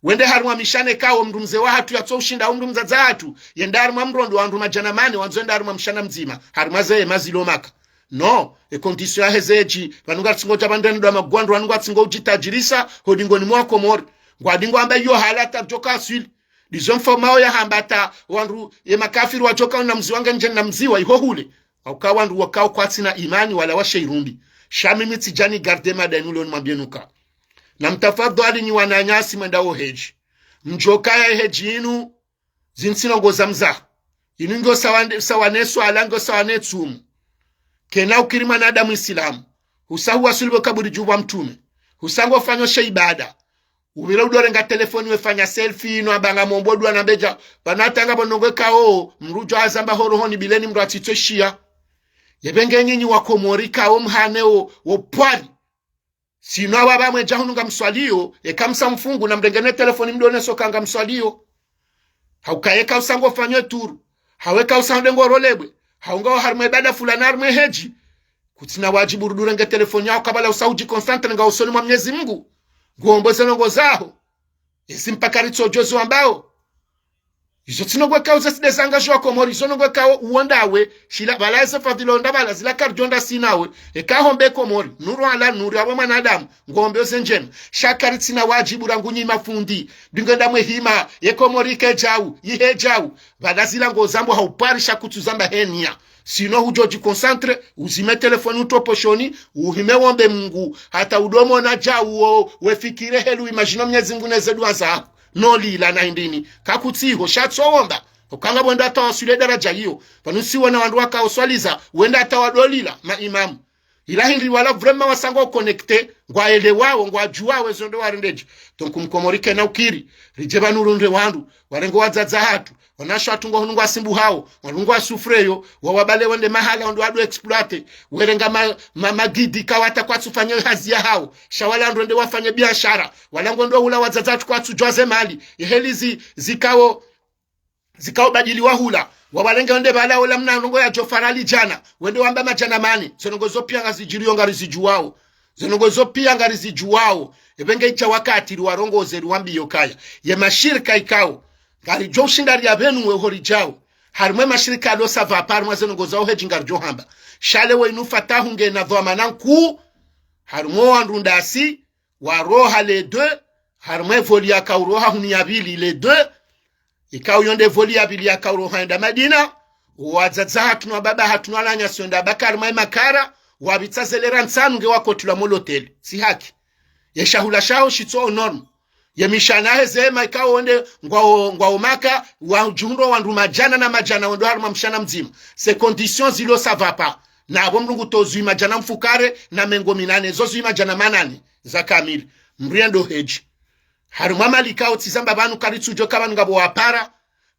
Wende harumwa mishana ikao mdru mze wahatru yatso ushinda, au mdru mdzadze hatru, yende harumwa mrondo wandru madjana mane, wandzo yende harumwa mshana mdzima, harumwa zeye mazi lo maka. Non, e condition yahe ze hedji, pvanu ngaritsingo dja pvandani dwa magwandru, pvanu ngwatsingo udjitadjirisa, ho dingoni mwa Komori. Ngwadingo amba iyo hala hata djoka aswili. Ndizo mfomao yahamba hata wandru, ye makafiri wadjoka una mziwa nge ndje na mziwa, iho hule. Hauka wandru wakao kwatsina imani wala washe irumbi. Sha mimi tsidjani garder mada inu leo nimwambie nuka. Na mtafadhwali nyi wananyasi mwendao hedji. Mdjokaya hedji inu, zintsi ndrongoo za mzaha. Inu ngiyo sawa nde, sawa ne swala, ngiyo sawa ne tsumu. Kena ukiri mwanadamu Isilamu. Husa huwaswili pvo kaburi dju pvwa mtrume. Husa ngofanyo she ibada. Upvire udo renga telefoni wefanya selfie, no amba ngamombo dua na mbedja. Pvanu hata ngapvo ndrongoo ikao, mdru djo hazamba ho rohoni bileni mdru atsitso shiya. Yepvenge nyinyi wakomori ikao mhane wo, wo pwari. Sino apvo apvo mwedja hunu ngamswaliyo, eka msa mfungu na mrenge ne telefoni mdone soka ngamswaliyo. Hauka yeka usa ngofanyo turu, hau eka usa ndengo rolebwe, hau ngawo harumwa ibada fulani harumwa hedji. Kutsina wadjibu rudu renge telefoni yaho kabla usa udji concentré ngawo usoni mwa Mnyezi Mungu. Ngombo ze ndrongoo zaho. Ezi mpaka ritsodjo zo ambao. Izo tsi ndrongoo ikao ze side zanga djo wa Komori, izo ndrongoo ikao uwo ndawe, shila pvala eze fadhila onda pvala zila karidjo nda sinawe, eka hombe Komori, nuru ala nuru, apvo mwanadamu, ngombe oze ndjema, sha karitsina wadjibu rangu nyi mafundi, ndingo nda mwe hima, ye Komori ike djau, ihe djau, pvala zila ngo zambwa ha upvwari sha kutsu zamba he nia. Sino hudjo dji concentré, uzime telefoni utowe poshoni, uhime wombe Mungu, hata udo mona djau wo, wefikire heli u imagine Mnyezi Mungu neze dua zaho. No lila na hindrini. Kakutsiho, sha tso womba. Hauka ngapvo wenda hata waswili daraja iyo. Pvanu si wona wandru wakao swaliza, wenda hata wado lila, ma imamu. Ila hindri wala vraiment wasa ngo connecté, ngwaelewao, ngwadjuwao, ezo ndo warendedje. Donc mkomori kena ukiri, ridje pvanu runde wandru, warenge wadzadze hatru, wanashe hatru ngo hunu ngwasimbuhao, wanu ngwa souffré yo, wawabale wende mahala wandru wado exploité, werenga ma, ma, magidi ikao hata kwatsu fanya hazi yahao, sha wala wandru wende wafanye biashara, wala ngwendo hula wadzadze hatru kwatsu djuwa ze mali, ye heli zi, zikao, zikao badili wahula, wawarenge wende pvala ola mna ndrongoo ya djo farali djana, wende wamba madjana mane, ze ndrongoo zo pia ngazidjiriyo ngarizidjuwao, ze ndrongoo zo pia ngarizidjuwao, epvenge idja wakati riwarongoze riwambiyo kaya, ye mashirika ikao, ngaridjo ushinda riya pvenu we hori djao. Harimwa e mashirika yalo ça va pas, harimwa ze ndrongoo za uhedji ngaridjo hamba. Sha leo inu Fatahu ngena dhwamana nkuu, harimwa wandru ndasi, waroha les deux, harimwa e voli yakao uroha hunu ya pvili les deux, ikao iyo nde voli ya pvili yakao uroha yenda Madina, wadzadze hatru no wababa hatru no wananyasi wenda baki harimwa e makara, wapvitsa ze lera ntsanu nge wakotilwa mo loteli. Si haki. Ye shahula shaho shitso aux normes. Ye mishana yahe ze hema ikao wende ngwao, ngwao Maka, wadjihundro wandru madjana na madjana wendo harumwa mshana mdzima. Ces conditions zilo ça va pas. Na apvo mdru ngutowa zuhi madjana mfukare na mengo minane, zo zuhi madjana manane za kamili. Mdru yendo hedji. Harimwa mali ikao tsi zamba pvanu karitsudjo ka pvanu ngapvo wapara,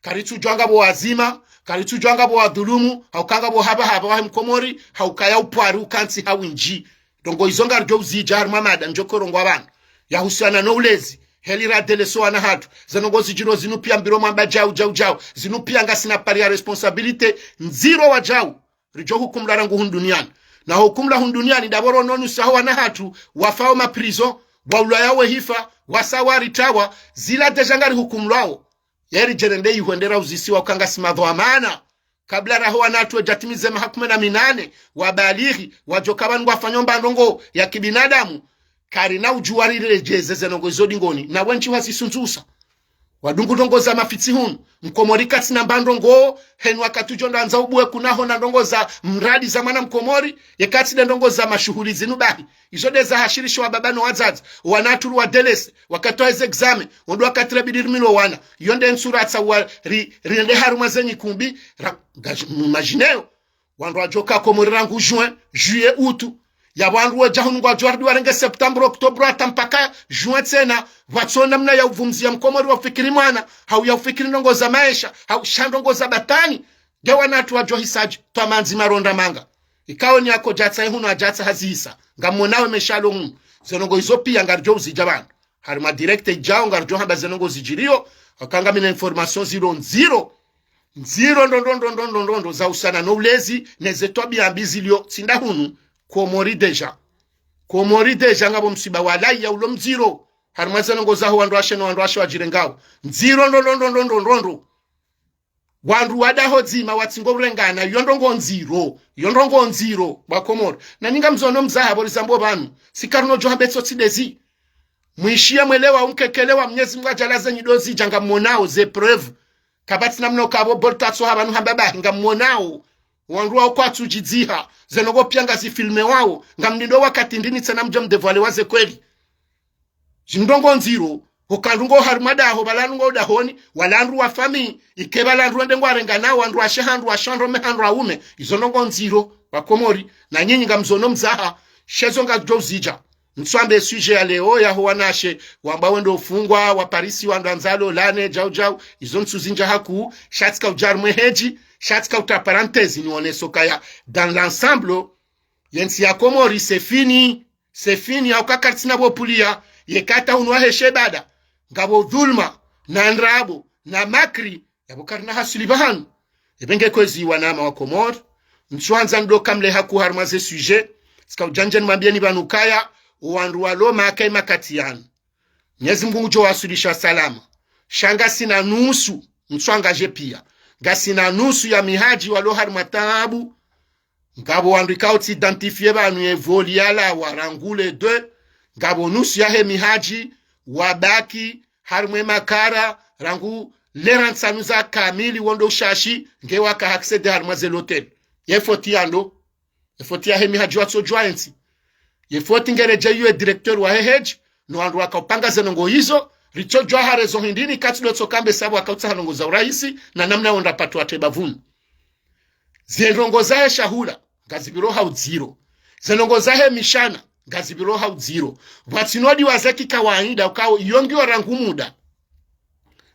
karitsudjuwa ngapvo wazima, karitsudjuwa ngapvo wadhulumu, hauka ngapvo hapva hapva wahe mkomori, hauka ya upvwari ukantsi ha windji. Ndrongoo izo ngaridjo uzidja harimwa mada ndjo korongowa pvanu. Yahusiana no ulezi, heli radeleso wana hatru, ze ndrongoo zidjiro zinu pia mbiro mwamba djau, djau, djau, zinu pia ngasina part ya responsabilité ndziro wadjau. Ridjo hukumlwa rangu hunu duniani. Na hukumlwa hunu duniani, ndapvo rono nusu yaho wana hatru, wafao ma prison, waulwa yawe hifa, wasa waritawa, zila déjà ngarihukumlwao. Yeri djerende ihwendera uzisiwa uka ngasi madhwamana. Kabla raho wana hatru wedjatimize maha kume na minane, wabalighi, wadjoka pvanu ngwafanyo mba ndrongoo ya kibinadamu, karina udjuwa riredjeze ze ndrongoo izo dingoni, na wendji wazisundzusa. Wadungu ndrongoo za mafitsi hunu. Mkomori katsina mba ndrongoo, henu wakati udjo ndo andza ubuwe kunaho na ndrongoo za mradi za mwana Mkomori, ye katsi nde ndrongoo za mashuhuli zinu bahi. Izo nde za hashirisho wababa no wadzadze, wana atru wadelese, wakati wa eze examen, ondo wakati rebidi rimilo wana. Iyo nde ntsu ratsa wa ri, riende harumwa ze nyikumbi, ra, ngaj, mwimajineyo. Wandru wadjoka Komori rangu juin, juillet, août. Ya wandru wadja hunu ngwadjo warudi warenge septembre, octobre, hata mpaka juin tsena. Pvatso namna ya uvumzi ya Mkomori wa ufikiri mwana, hau ya ufikiri ndrongoo za maesha, hau sha ndrongoo za batwani. Nge wana atru wadjo hisadji, twa mandzi maronda manga. Ikao ni ako djatsa hunu adjatsa hazihisa. Ngamonao ye meshalo hunu. Ze ndrongoo izo pia ngaridjo uzidja pvanu. Harumwa direct idjao ngaridjo hamba ze ndrongoo zidjiriyo, haka ngamina information zilo ndziro. Ndziro ndrondro ndrondro ndrondro ndrondro za usana no ulezi, ne ze twabiya mbi zilio tsinda hunu, Komori déjà. Komori déjà ngapvo msiba wa laya ulo mdziro. Harumwa ze ndrongoo zaho wandru washe no wandru washe wadjirengao. Ndziro ndrondro ndrondro ndrondro ndrondro. Wandru wadaho dzima watsingo urengana, iyo ndrongoo ndziro, iyo ndrongoo ndziro, wa Komori. Na nyi ngamzono mzaha pvo rizambo pvanu, si karino djo hamba etso tsi ndezi. Mwishiye mwelewa umkekelewa Mnyezi Mungu adjalaze nyi ndo zidja ngamonao, ze preuve. Kapvatsi namna ukapvo boltatso ha pvanu hamba bahi ngamonao. Wandru wao kwatsu djidziha, ze ndrongoo pia ngazi filmewao, ngamlindo wakati ndrini tsena mdje mdévoile wa ze kweli. Zindrongoo ndziro, ho kandru ngo harumwa daho, pvala ndru ngo dahoni, wala ndru wa famiyi, ike pvala ndru wende ngwarenganao, wandru washe handru washe, wandru waume handru waume, izo ndrongoo ndziro, wa Komori, na nyinyi ngamzono mzaha, she zo ngazidjo uzidja. Ntsu ambe sujet ya leo, yaho wanashe, wamba wendo ufungwa, wa Paris, wandru andzalo, lane, djau djau, izo ntsu zindja haku, sha tsika udja harumwe hedji, sha tsika uta parenthèse, nioneso kaya, dans l'ensemble, ye ntsi ya Komori, c'est fini. C'est fini, hauka karitsina pvo puliya, ye kata hunu wahe she bada. Ngapvo dhulma, na ndrabo, na makri, yapvo karina hasili pvahanu. Epvenge kwezi wanama wa Komori, ntsu handza ndo kamle haku harumwa ze sujet, tsika udja ndje nimwambiyeni pvanu kaya, owandru walo Maka ye makati yanu. Mnyezi Mungu ngudjo wasulisha salama. Sha ngasina nusu, ntsu angadje pia. Ngasina nusu ya mihadji walo harumwa taabu. Ngapvo wandru ikao tsi identifié pvanu ye vol yalawa rangu le deux. Ngapvo nusu yahe mihadji wabaki harumwe makara rangu le rantsanu za kamili wondo ushashi nge waka accéder harumwa ze l'hôtel. Ye foti ya ndo? Ye foti yahe mihadji watsodjuwa ye ntsi? Ye foti ngeredje yuwe directeur wahe hedji, no wandru waka upanga ze ndrongoo izo, ritsodjuwa ha raison hindri ni katsi ndo tsoka mbe sabu waka utsaha ndrongoo za urahisi, na namna wonda patu wateba pvunu. Ze ndrongoo zahe shahula, ngazipviro ha udziro. Ze ndrongoo zahe mishana, ngazipviro ha udziro. Pvwatsino diwaza ki kawaida ukao iyo ngiyo rangu muda.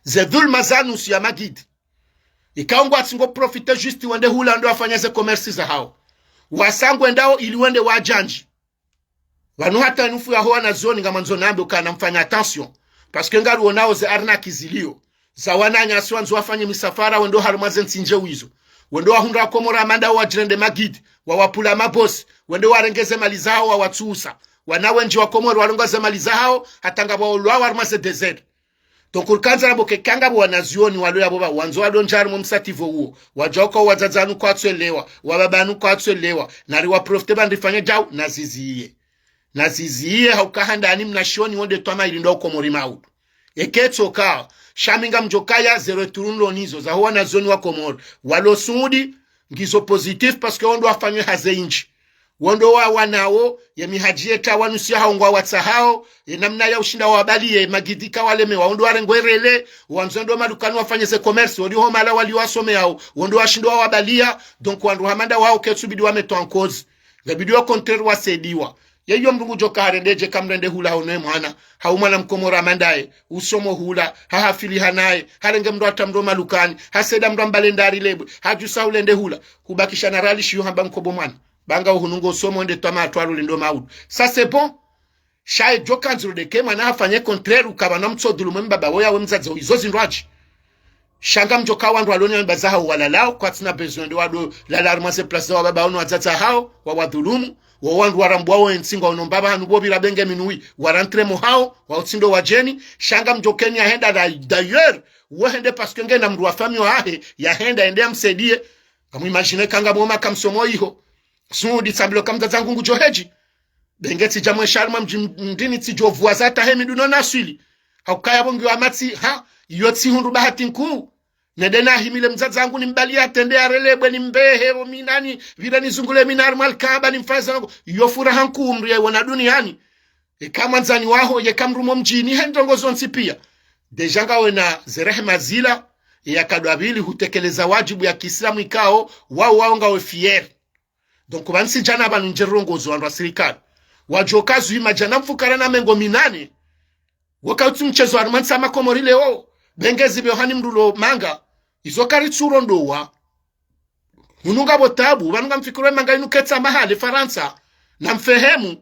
Ze dhulma za nusu ya magidi. Ikao ngwatsingo profité juste wende hula ndo wafanya ze commerce zahao. Wasa ngwendao ili wende wadjandji. Pvanu hata nufu yaho wanazioni ngamwandzo nambe ukana mfanye attention. Parce que ngarionao ze arnaque zilio. Za wananyasi wandzo wafanye misafara wendo harumwa ze ntsi ndjeu izo. Wendo wahundra Komori amanda wadjirende magidi, wawapvula mabosi, wende warenge ze mali zahao wawatsusa. Wana wendji wa Komori walonga ze mali zahao, hata ngapvo waulwa harumwa ze désert. Donc, urikandza rabo kekanga bo wanazioni walo yapvo pva, wandzo walo ndjari mo msativo uwo. Wadjauka wadzadze wanu kwatsu elewa, wababa wanu kwatsu elewa. Nari wa profité pvandri fanye djau, naziziye. Naziziye, hauka handani mnashioni wonde twama ilindo Komori maudu. Eke tsoka, sha mi ngamdjokaya, ze retour nilo nizo, zaho wanazioni wa Komori. Walo Suudi, ngizo positif parce que wondo wafanywe haze indji. Wondo wa wanao, ye mihadji yeta wanusu yahao ngwawatsahao, ye namna ya ushinda wabaliye, magidi kawalemewa, wondo warengwe rele, wandzo wendo madukani wafanye ze commerce, woli ho mala wali wasomeyao, wondo washindo wawabaliya, donc wandru hamanda wao ketsubidi wametwa nkozi. Ngabidi au contraire wasaidiwa. Yeyo mndru ngudjoka harendedje kamrende hula hono ye mwana. Hau mwana mkomori amandaye, usomo hula, hahafili hanaye, harenge mndru hata mndru madukani, haseda mndru ambale ndari lebwe, hadjusa ulende hula, hubakisha na ralishiyo hamba nkobo mwana. Banga uhunungo usomo wende twama atwalo lendo maudu. Ça c'est bon. Sha ye djoka ndziro ndeke mwana hafanye contraire ukaba na mtso dhulumu mbaba woya we mdzadze wo izo zindrwadji. Sha ngamdjoka wandru walo ne mbaza hao walalao, kwatsina besoin nde wado lala harumwa ze place za wababa wao no wadzadze hao, wawadhulumu, wo wandru warambwa wo entsi ngwa uno mbaba hanu bo pvira benge minui, wa rentré mo hao, wa utsindo wadjeni, sha ngamdjokeni yahenda d'a-, d'ailleurs, wo hende parce que ngena mndru wa famille wahe, yahenda yende yamsaidiye, ngamwimagine kanga mwoma kamsomo iho, Suudi tsambilo kamdzadze wangu ngudjo hedji, benge tsidja mwesha harumwa mdji mndrini tsidjo vuwa za tahe miduno naswili. Haukaya pvo ngiyo amatsi, ha, iyo tsi hundru bahati nkuu. Nende nahimile mdzadze wangu nimbali yatrende yarelebwe nimbehe pvo minani, pvira nizungule minari mwa lkaaba nimfanye zangu. Iyo furaha nkuu mdru yaiwona duniani. Eka mwandzani waho, yeka mdru mo mdjini, he ndrongo zontsi pia. Déjà ngawe na ze rehema zila, yakadwa pvili hutekeleza wadjibu ya kiislamu ikao, wao, wao ngawe fier. Donc, pvanu tsi djana pvanu ndje rongozo wandru wa sirikali. Wadjo kazwi madjana mfukare na mengo minane. Woka utsi mtsezo harumwa ntsi ya Makomori leo. Be ngezi pvyo hani mdru lo manga. Izo karitsu rondowa. Hunu ngapvo tabu, pvanu ngamfikiri manga inu ketsa mahale Farantsa. Na mfehemu.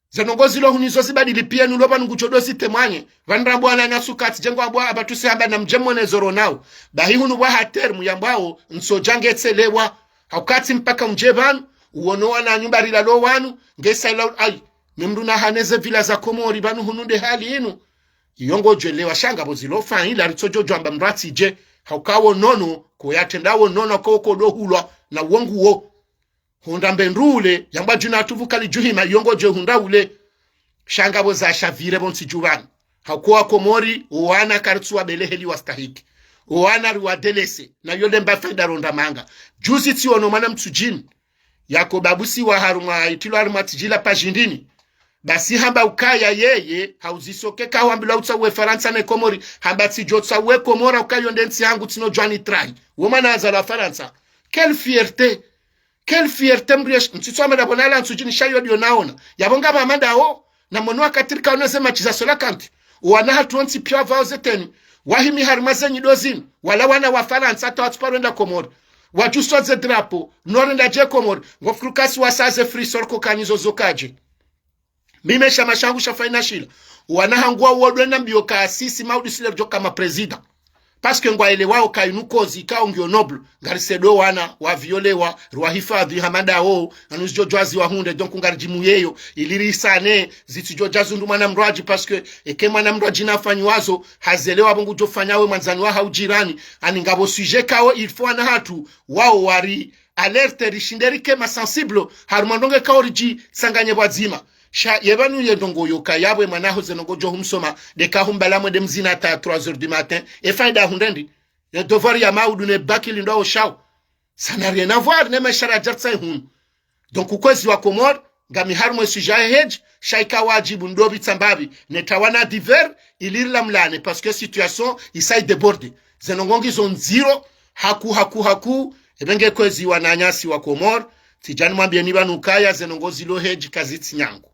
Ze ndrongo zilo hunu izo zibadili pia nulo pvanu ngudjo do zitemwanye. Pvanu rambwa na nasu katsi djengo ambwa apvatru si hamba na mdje mwone zoro nao. Bahi hunu pvwa ha terme yambwao, ntso dja ngetselewa. Haukatsi mpaka undje pvanu, uwono wana nyumba rilalo wanu, ngesa ila ai. Memdru na haneze villa za Komori pvanu hunu nde hali inu. Iyo ngodjo elewa sha ngapvo zilo fa ila ritsodjo djwamba mdru atsidje. Haukawo nono, ko yatrenda wo nono ko ko do hulwa, na wongu wo. Hundra mbe ndru ule, yambwa djuna tuvu kalidjuhima, iyo ngodjo hundra ule. Sha ngapvo za shavire pvo ntsi dju pvanu. Haukaya Komori, owana karitsu wabeleheli wastahiki. Owana riwadelese, na iyo lemba faida rondra manga. Juzi tsiono mwana mtsudjini. Yako babusi wa harumwa itilo harumwa tijila pajindini. Basi hamba ukaya yeye, hauzisoke kawambilwa utsa uwe Farantsa ne Komori. Hamba tsidjo tsa uwe Komori, ukayo nde ntsi yangu tsino djwani trai. Wo mwana azalwa Farantsa. Quelle fierté! Quelle fierté mdru yesh-, mtsitso amada pvo nala ntsudjini sha iyo ndiyo naona. Yapvo ngapvo amada wo, na mwono wakati rikaona ze match za Cœlacanthes. Owana hatru wontsi pia wapvao ze tenue. Wahimi harumwa ze nyido zinu. Wala wana wa Farantsa hata watsuparo enda Komori. Wadjuswa ze drapeau. No renda dje Komori. Ngofikiri kasi wasa ze free soccer kanizo zo kadje. Mi me shama shangu sha faina shila. Wana hangu wa wodwe na mbio ka sisi maudi sile ridjo kama président. Parce que ngwaelewao ka inu kozi ka ungiyo noble. Ngari saido wana, wa violewa, rwahifadhi hamada wo, anu zidjo djwazi wahundre, donc ngari djimu yeyo, ili risane, zitsidjo djazi undru mwana mdrwadji, parce que eke mwana mdrwadji na fanyiwazo, hazelewa pvo ngudjo fanya we mwandzani wa haujirani, ani ngapvo sujet kao, il faut wana hatru, wao wari, alerte rishinde rike ma sensible, harumwa ndrongo kao ridjitsanganye pvwadzima. Sha, ye pvanu ye ndrongo yo ka yapvo mwana ho ze ndrongo djo humsoma, de ka humbala mwende mzina hata trois heures du matin, e faida hundre ndi, ye devoir ya maudu ne bac lindwa oshao. Ça n'a rien à voir, ne mashara jartsa hunu. Donc, ukwezi wa Komori, ngami harumwa sujet ya hedji, sha ika wadjibu ndo pvi tsambapvi, ne tawana divers, ili rila mlane, parce que situation, isa i déborde. Ze ndrongo ngizo ndziro, haku, haku, haku, ebe nge kwezi wananyasi wa Komori, tsidjani mwambieni pvanu ukaya, ze ndrongo zilo hedji kazitsi nyangu.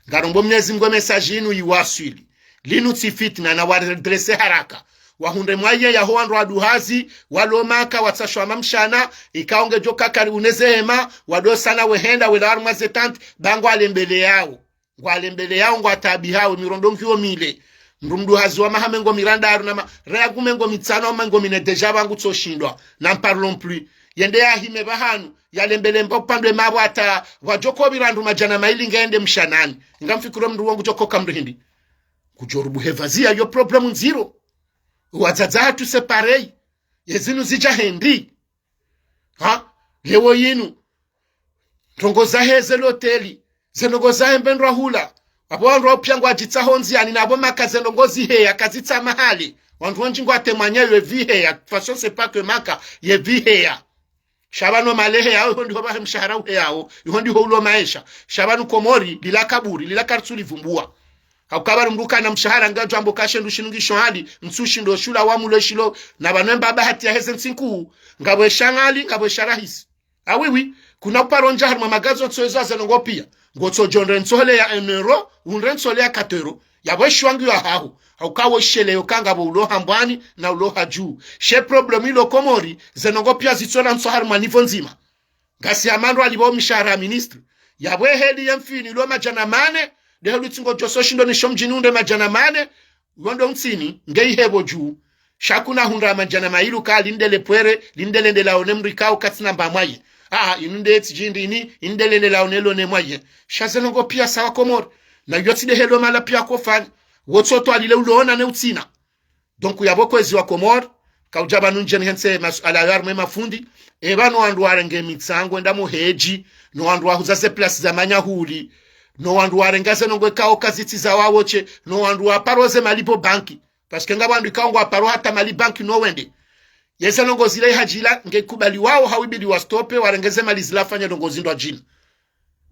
Ngarombo Mnyezi Mngu e message inu iwaswili. Linu tsi fitna na waredresse haraka. Wahundre mwaye yaho wandru waduhazi, walo Maka, watsashwa mamshana, ikao ngedjo kakari uneze hema, wado sana wehenda, wela harumwa ze tente, ba ngwalembeleyao. Ngwalembeleyao, ngwataabihao, mirondo ngiyo mile. Mdru mduhazi wa maha mengo mirandaru na ma-, reya ku mengo mitsano, mengo mine déjà pvangu tsoshindwa. N'en parlons plus. Yende yahime pvahanu, yalembelemba upandwe mapvo hata, pvwadjo ko pvira ndru madjana mayili ngende mshanani. Ngamfikiro mdru wangu djo koka mdru hindri. Kudjorubu hevazi ya yo problème ndziro. Wadzadze hatru c'est pareil. Ye zinu zidja hindri. Ha? Leo yinu. Ndrongo zahe ze loteli. Ze ndrongo zahe mbe ndrwa hula. Apvo wandru wao pia ngwadjitsaho ndziani na apvo Maka ze ndrongo ziheya kazitsa mahali. Wandru wendji ngwatemwanya ye viheya. De toute façon, c'est pas que Maka, ye viheya. Sha pvanu malehe yao, iho ndiho pvahe mshahara uheyao, iho ndiho ulo maesha. Sha pvanu Komori, lila kaburi, lila karitsu livumbua. Hauka pvanu mdru kana mshahara ngadjo ambo kashe ndru shinu ngisho hali, ntsu shindo shula wa mulo shilo, na pvanu emba bahati ya heze ntsi nkuu, ngapvo esha ngali, ngapvo esha rahisi. Ah oui, oui, kuna uparo ndja harumwa magazo ntso ezo aze ndrongo pia. Ngotso djo ndre ntsohole ya un euro, undre ntsohole ya quatre euros. Yapvo eshiwangi ya hahu. Hauka wo sheleyo ka ngapvo ulo hambwani na ulo hadju. She problème ilo Komori, ze ndrongo pia zitsona ntso harumwa niveau ndzima. Ngasi ya mandro alipvo mishahara ya ministre. Yapvo eheli ye mfini ilo madjana mane, de helu tsi ngodjo so shindo ni sho mdjini undre madjana mane, wondo ntsini, nge ihepvo dju. Sha kuna hundra madjana mayili ka lindele pvwere, lindele ndela one mdru ikao katsina mba mwaye. Ah, inu nde tsi djindri ini, indele ndela one lone mwaye. Sha ze ndrongo pia sawa Komori. Na yo tsi de helo mala pia kofanya. Wotso twalile ulo ona ne utsina. Donc, yapvo kwezi wa Komori, kaudja pvanu ndjeni hentsi masuala yo harumwa e mafundi, e pvanu wandru warenge mitsango, enda mo hedji, no wandru wahuza ze place za manyahuli, no wandru warenga ze ndrongoo ikao kazitsi za wawo she, no wandru waparo ze mali pvo banki. Parce que ngapvo wandru ikao ngwaparo hata mali banki no wende. Ye ze ndrongoo zile hadjila nge kubali wawo hawibidi wa stope, warenge ze mali zila wafanye ndrongoo zindru wadjina.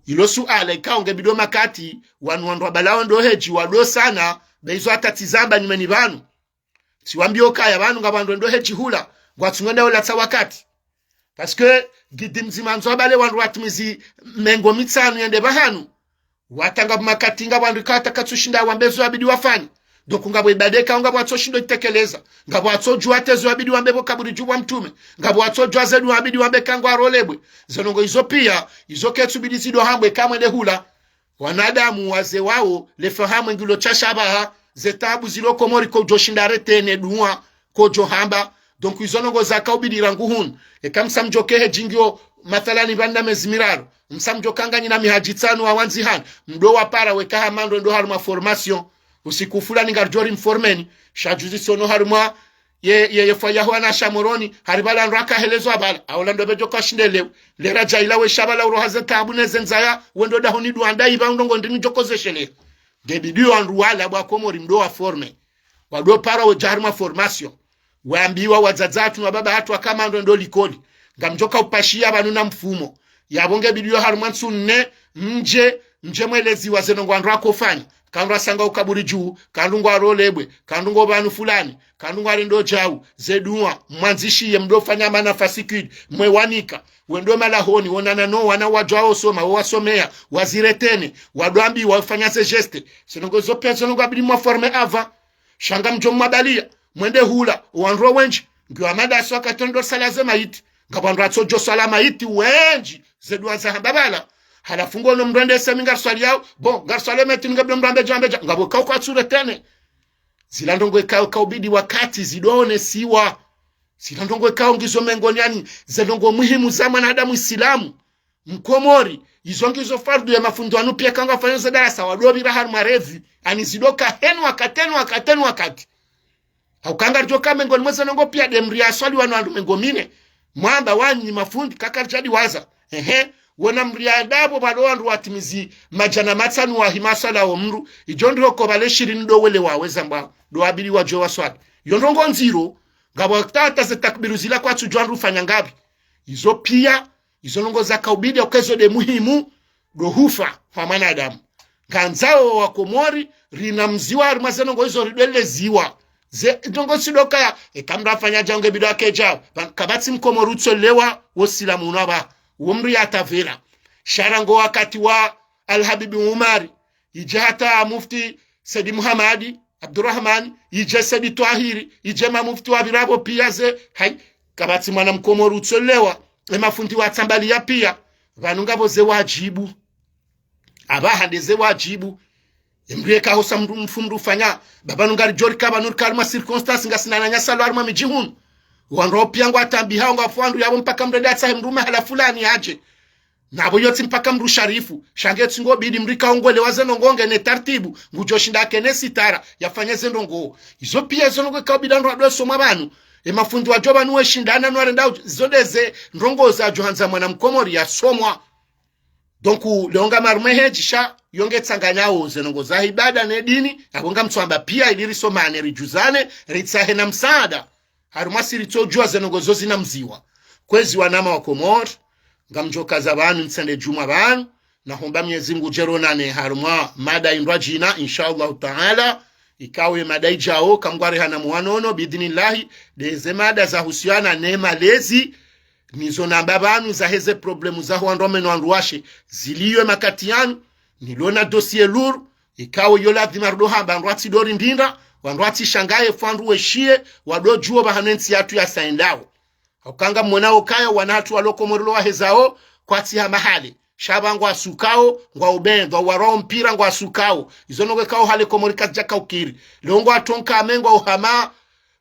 Ilo suala ikao nge bidi o makati, wanu wandru wabalao ndo hedji, wado sana, be izo hata tsi zamba nyumeni pvanu. Tsiwambiyo kaya pvanu ngapvo wandru wendo hedji hula, ngwatsu ngwenda ulatsa wakati. Parce que gidi mdzima ndzo abale wandru watimizi mengo mitsanu yende pvahanu. Watanga makati ngapvo wandru ikao hata katsushinda wambe zo yabidi wafanye. Donc ngapvo ibada ikao ngapvo watsoshindo itekeleza. Ngapvo watsodjuwa hata zo yabidi wambe pvo kaburi dju pvwa mtrume. Ngapvo watsodjuwa ze dua yabidi wambe ka ngwarolebwe. Ze ndrongoo izo pia, izo ketsubidi zido hambwa eka mwende hula. Wanadamu waze wawo, le fahamu ngilo shasha pvaha, ze taabu zilo Komori kodjo shinda retene dua, kodjo hamba. Donc izo ndrongoo zaka ubidi rangu hunu. Eka msa mdjo ke hedji ngiyo, mathalani pvanu na mezi miraru. Msa mdjo ka nganyi na mihadji tsanu wa wandzi hanu. Mdo wapara weka hama ndo ndo harumwa formation. Usiku fulani ngaridjo ri mformeni. Sha juzi tsi ono harumwa ye, ye, ye fwa yaho wana sha Moroni, hari pvala ndro akahelezwa pvala, aula ndo pvedjo kashinde leo. Lera djaila we sha pvala uroha ze taabu ne ze ndzaya, wendo dahoni dua nda ipva undrongoo ndrini djo kozeshelea. Nge bidi yo wandru wala pvwa Komori mdo wa forme. Wado para wedja harumwa formation. Wambiwa wadzadze hatru na wababa hatru waka mwando ndo likoli. Ngamdjo ka upashiya pvanu na mfumo. Yapvo nge bidi yo harumwa ntsu nne, mdje, mdje mweleziwa ze ndrongoo wandru wakofanya. Ka ndru asanga ukaburi dju, ka ndru ngwarolebwe, ka ndru ngo pvanu fulani, ka ndru ngwarendo djau, ze dua, mwandzishiye mdo fanya mana fasikidi, mwe wanika, wendo malahoni, wonana no wana wadjuwa wosoma, wo wasomeya, waziretene, wado ambiwa wafanya ze geste. Ze ndrongoo zo pia ze ndrongoo abidi mwa forme avant. Sha ngamdjo mwabaliya, mwende hula, wandru wendji, ngiyo amadaso akatendo sala ze mayiti. Ngapvo wandru watsodjo swala mayiti wendji, ze dua za hamba pvala. Halafu ngono mdru ende semi ngariswaliyao, bon, ngariswaliyao mayiti nge bidi mdru ambe dja, ambe dja, ngapvo ikao kwatsuretene. Zila ndrongoo ikao kaubidi wakati zido onesiwa. Zila ndrongoo ikao ngizo mengoni yani, ze ndrongoo muhimu za mwanadamu Isilamu. Mkomori, izo ngizo fardu ye mafundi wanu pia ka ngwafanyao ze darasa wado pvira harumwa revu. Ani zido ka heni wakati, heni wakati, heni wakati. Hauka ngaridjo ka mengoni mwa ze ndrongoo pia nde mdru ya swali wanu wandru mengo mine. Mwamba wanyi mafundi kakaridja diwaza. Ehe, wona mdru ya dapvo pvalo wandru watimizi madjana matsanu wahima swala wo mdru. Idjo ndroko pvale shirini ndo wele waweza mbwa, ndo wabidi wadjo waswali. Yo ndrongoo ndziro, ngapvo hata ze takbiru zila kwatsudjuwa wandru ufanya ngapvi. Izo pia, izo ndrongoo zaka ubidi uka izo nde muhimu, ndo hufa hwa mwanadamu. Ngandzao wa Komori, rina mziwa harumwa ze ndrongoo izo ridweleziwa. Ze ndrongoo tsi ndo kaya, eka mdru afanya djau nge bidi ake djau. Pva-, kapvatsi Mkomori utsolewa, wo Usilamu unu apvaha. Wo mdru ya tavela. Sha rangu wakati wa Alhabibi Umari, idje hata Mufti Saidi Muhamadi Abdurahmani, idje Saidi Twahiri, idje mamufti wapvira pvo pia ze, hayi, kapvatsi mwana Mkomori utsolewa, ye mafundi watsambaliya pia, pvanu ngapvo ze wadjibu. Apvaha nde ze wadjibu. Ye mdru yeka hosa mdru mfu mdru ufanya, pvapvanu ngaridjo rika pvanu rika harumwa circonstance ngasina na nyasalo harumwa midji hunu. Wandru pia ngwatambihao ngwafo wandru yapvo mpaka mdru ende atsahe mdru mahala fulani yadje. Na pvo yotsi mpaka mdru sharifu, sha nge tsi ngo bidi mdru ika ongolewa ze ndrongoo nge ne tartibu, ngudjo shinda ake ne sitara, yafanye ze ndrongoo. Izo pia izo ndrongoo ika ubidi wandru wado wasoma pvanu. Ye mafundi wadjo pvanu weshindana no warenda udjo, izo nde ze ndrongoo zadjo handza mwana Mkomori yasomwa. Donc, leo ngam harumwa ye hedji sha, yo nge tsanganyao ze ndrongoo za ibada ne dini, yapvo ngamtsoamba pia ili risomane, ridjuzane, ritsahe na msaada. Harumwa siri tsodjuwa ze ndrongoo zo zina mziwa. Kwezi wanama wa Komori, ngamdjo kaza pvanu ntsende djumwa pvanu, na homba Mwenyezi Mungu udje ronane harumwa mada indrwadjina, insha Allahu Taala, ikao ye mada idjao, kamgwari hana mwanono, biidhnillahi, nde ze mada za husiana ne malezi, nizo namba pvanu za heze problemu za ho wandru waume no wandru washe, ziliyo ye makati yanu, nilo na dossier lourd, ikao yo ladhima rudo hamba, wandru watsi do rindinda, wandru watsi shangaye, fo wandru weshiye, wado djuwo pvahanu ye ntsi yatru yasa yendao. Hauka ngamwonao kaya wana hatru walo Komori lo wahezao, kwatsi hama hale. Sha pva ngwasukao, ngwa ubendwa, warwao mpira ngwasukao. Izo ndrongoo ikao hale Komori kazidja ka ukiri. Leo ngwatronka ame ngwa uhama,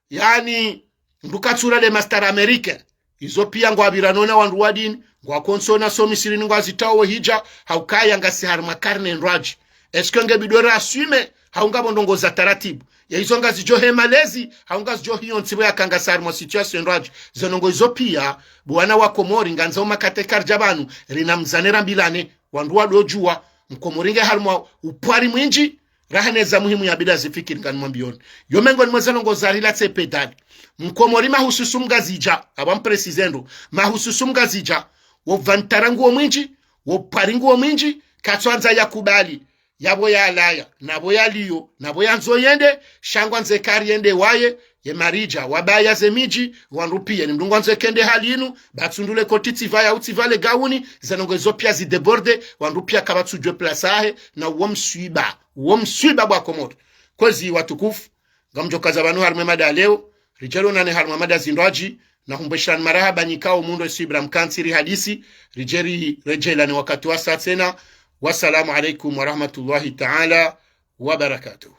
yani, mdru katsura nde mastara Amerika. Izo pia ngwapvira nona wandru wa dini, ngwakontsi ona so misirini ngwazitao wo hidja, hauka ya ngasi harumwa karne ndrwadji. Est-ce que nge bidi ri assume, hau ngapvo ndrongoo za taratibu? Ya izo ngazidjo he malezi, hau ngazidjo hiyo ntsi pvo yaka ngasi harumwa situation ndrwadji. Ze ndrongoo izo pia, bo wana wa Komori, ngandzao makati karidja pvanu, rina mzane rambilane, wandru wado djuwa, Mkomori nge harumwa upwari mwindji, raha neza muhimu ya bida zifikiri ngani mwambiyoni. Yo mengo ni mweza ndrongoo za rila tse pedali. Mkomori mahususu Mngazidja, aba mpresizendo, mahususu Mngazidja, wo pvantara nguwo mwindji, wo upwari nguwo mwindji, katsuandza ya kubali, yabo ya laya, nabo ya liyo, nabo ya ndzo yende, sha ngwandzo kari yende waye, ye maridja, wabaya ze midji, wandru piya, ni mndru ngwandzo kende hali inu, ba tsu ndrule koti tsi vaya, utsi vale gauni, ze ndrongoo zo piya zi débordé, wandru piya kabatsudjuwa place yahe, na uwo mswiba, uwo mswiba bwa Komori. Kwezi watukufu, ngamdjo kaza pvanu harumwa ye mada ya leo, ridje ronane harumwa mada zindrwadji, na humbweshani marahaba nyikao mundro isu Ibrahim Kantsi ri hadisi, ridje ri redjeyi lani wakati wasa tsena. Wassalamu alaikum warahmatullahi taala wabarakatuh.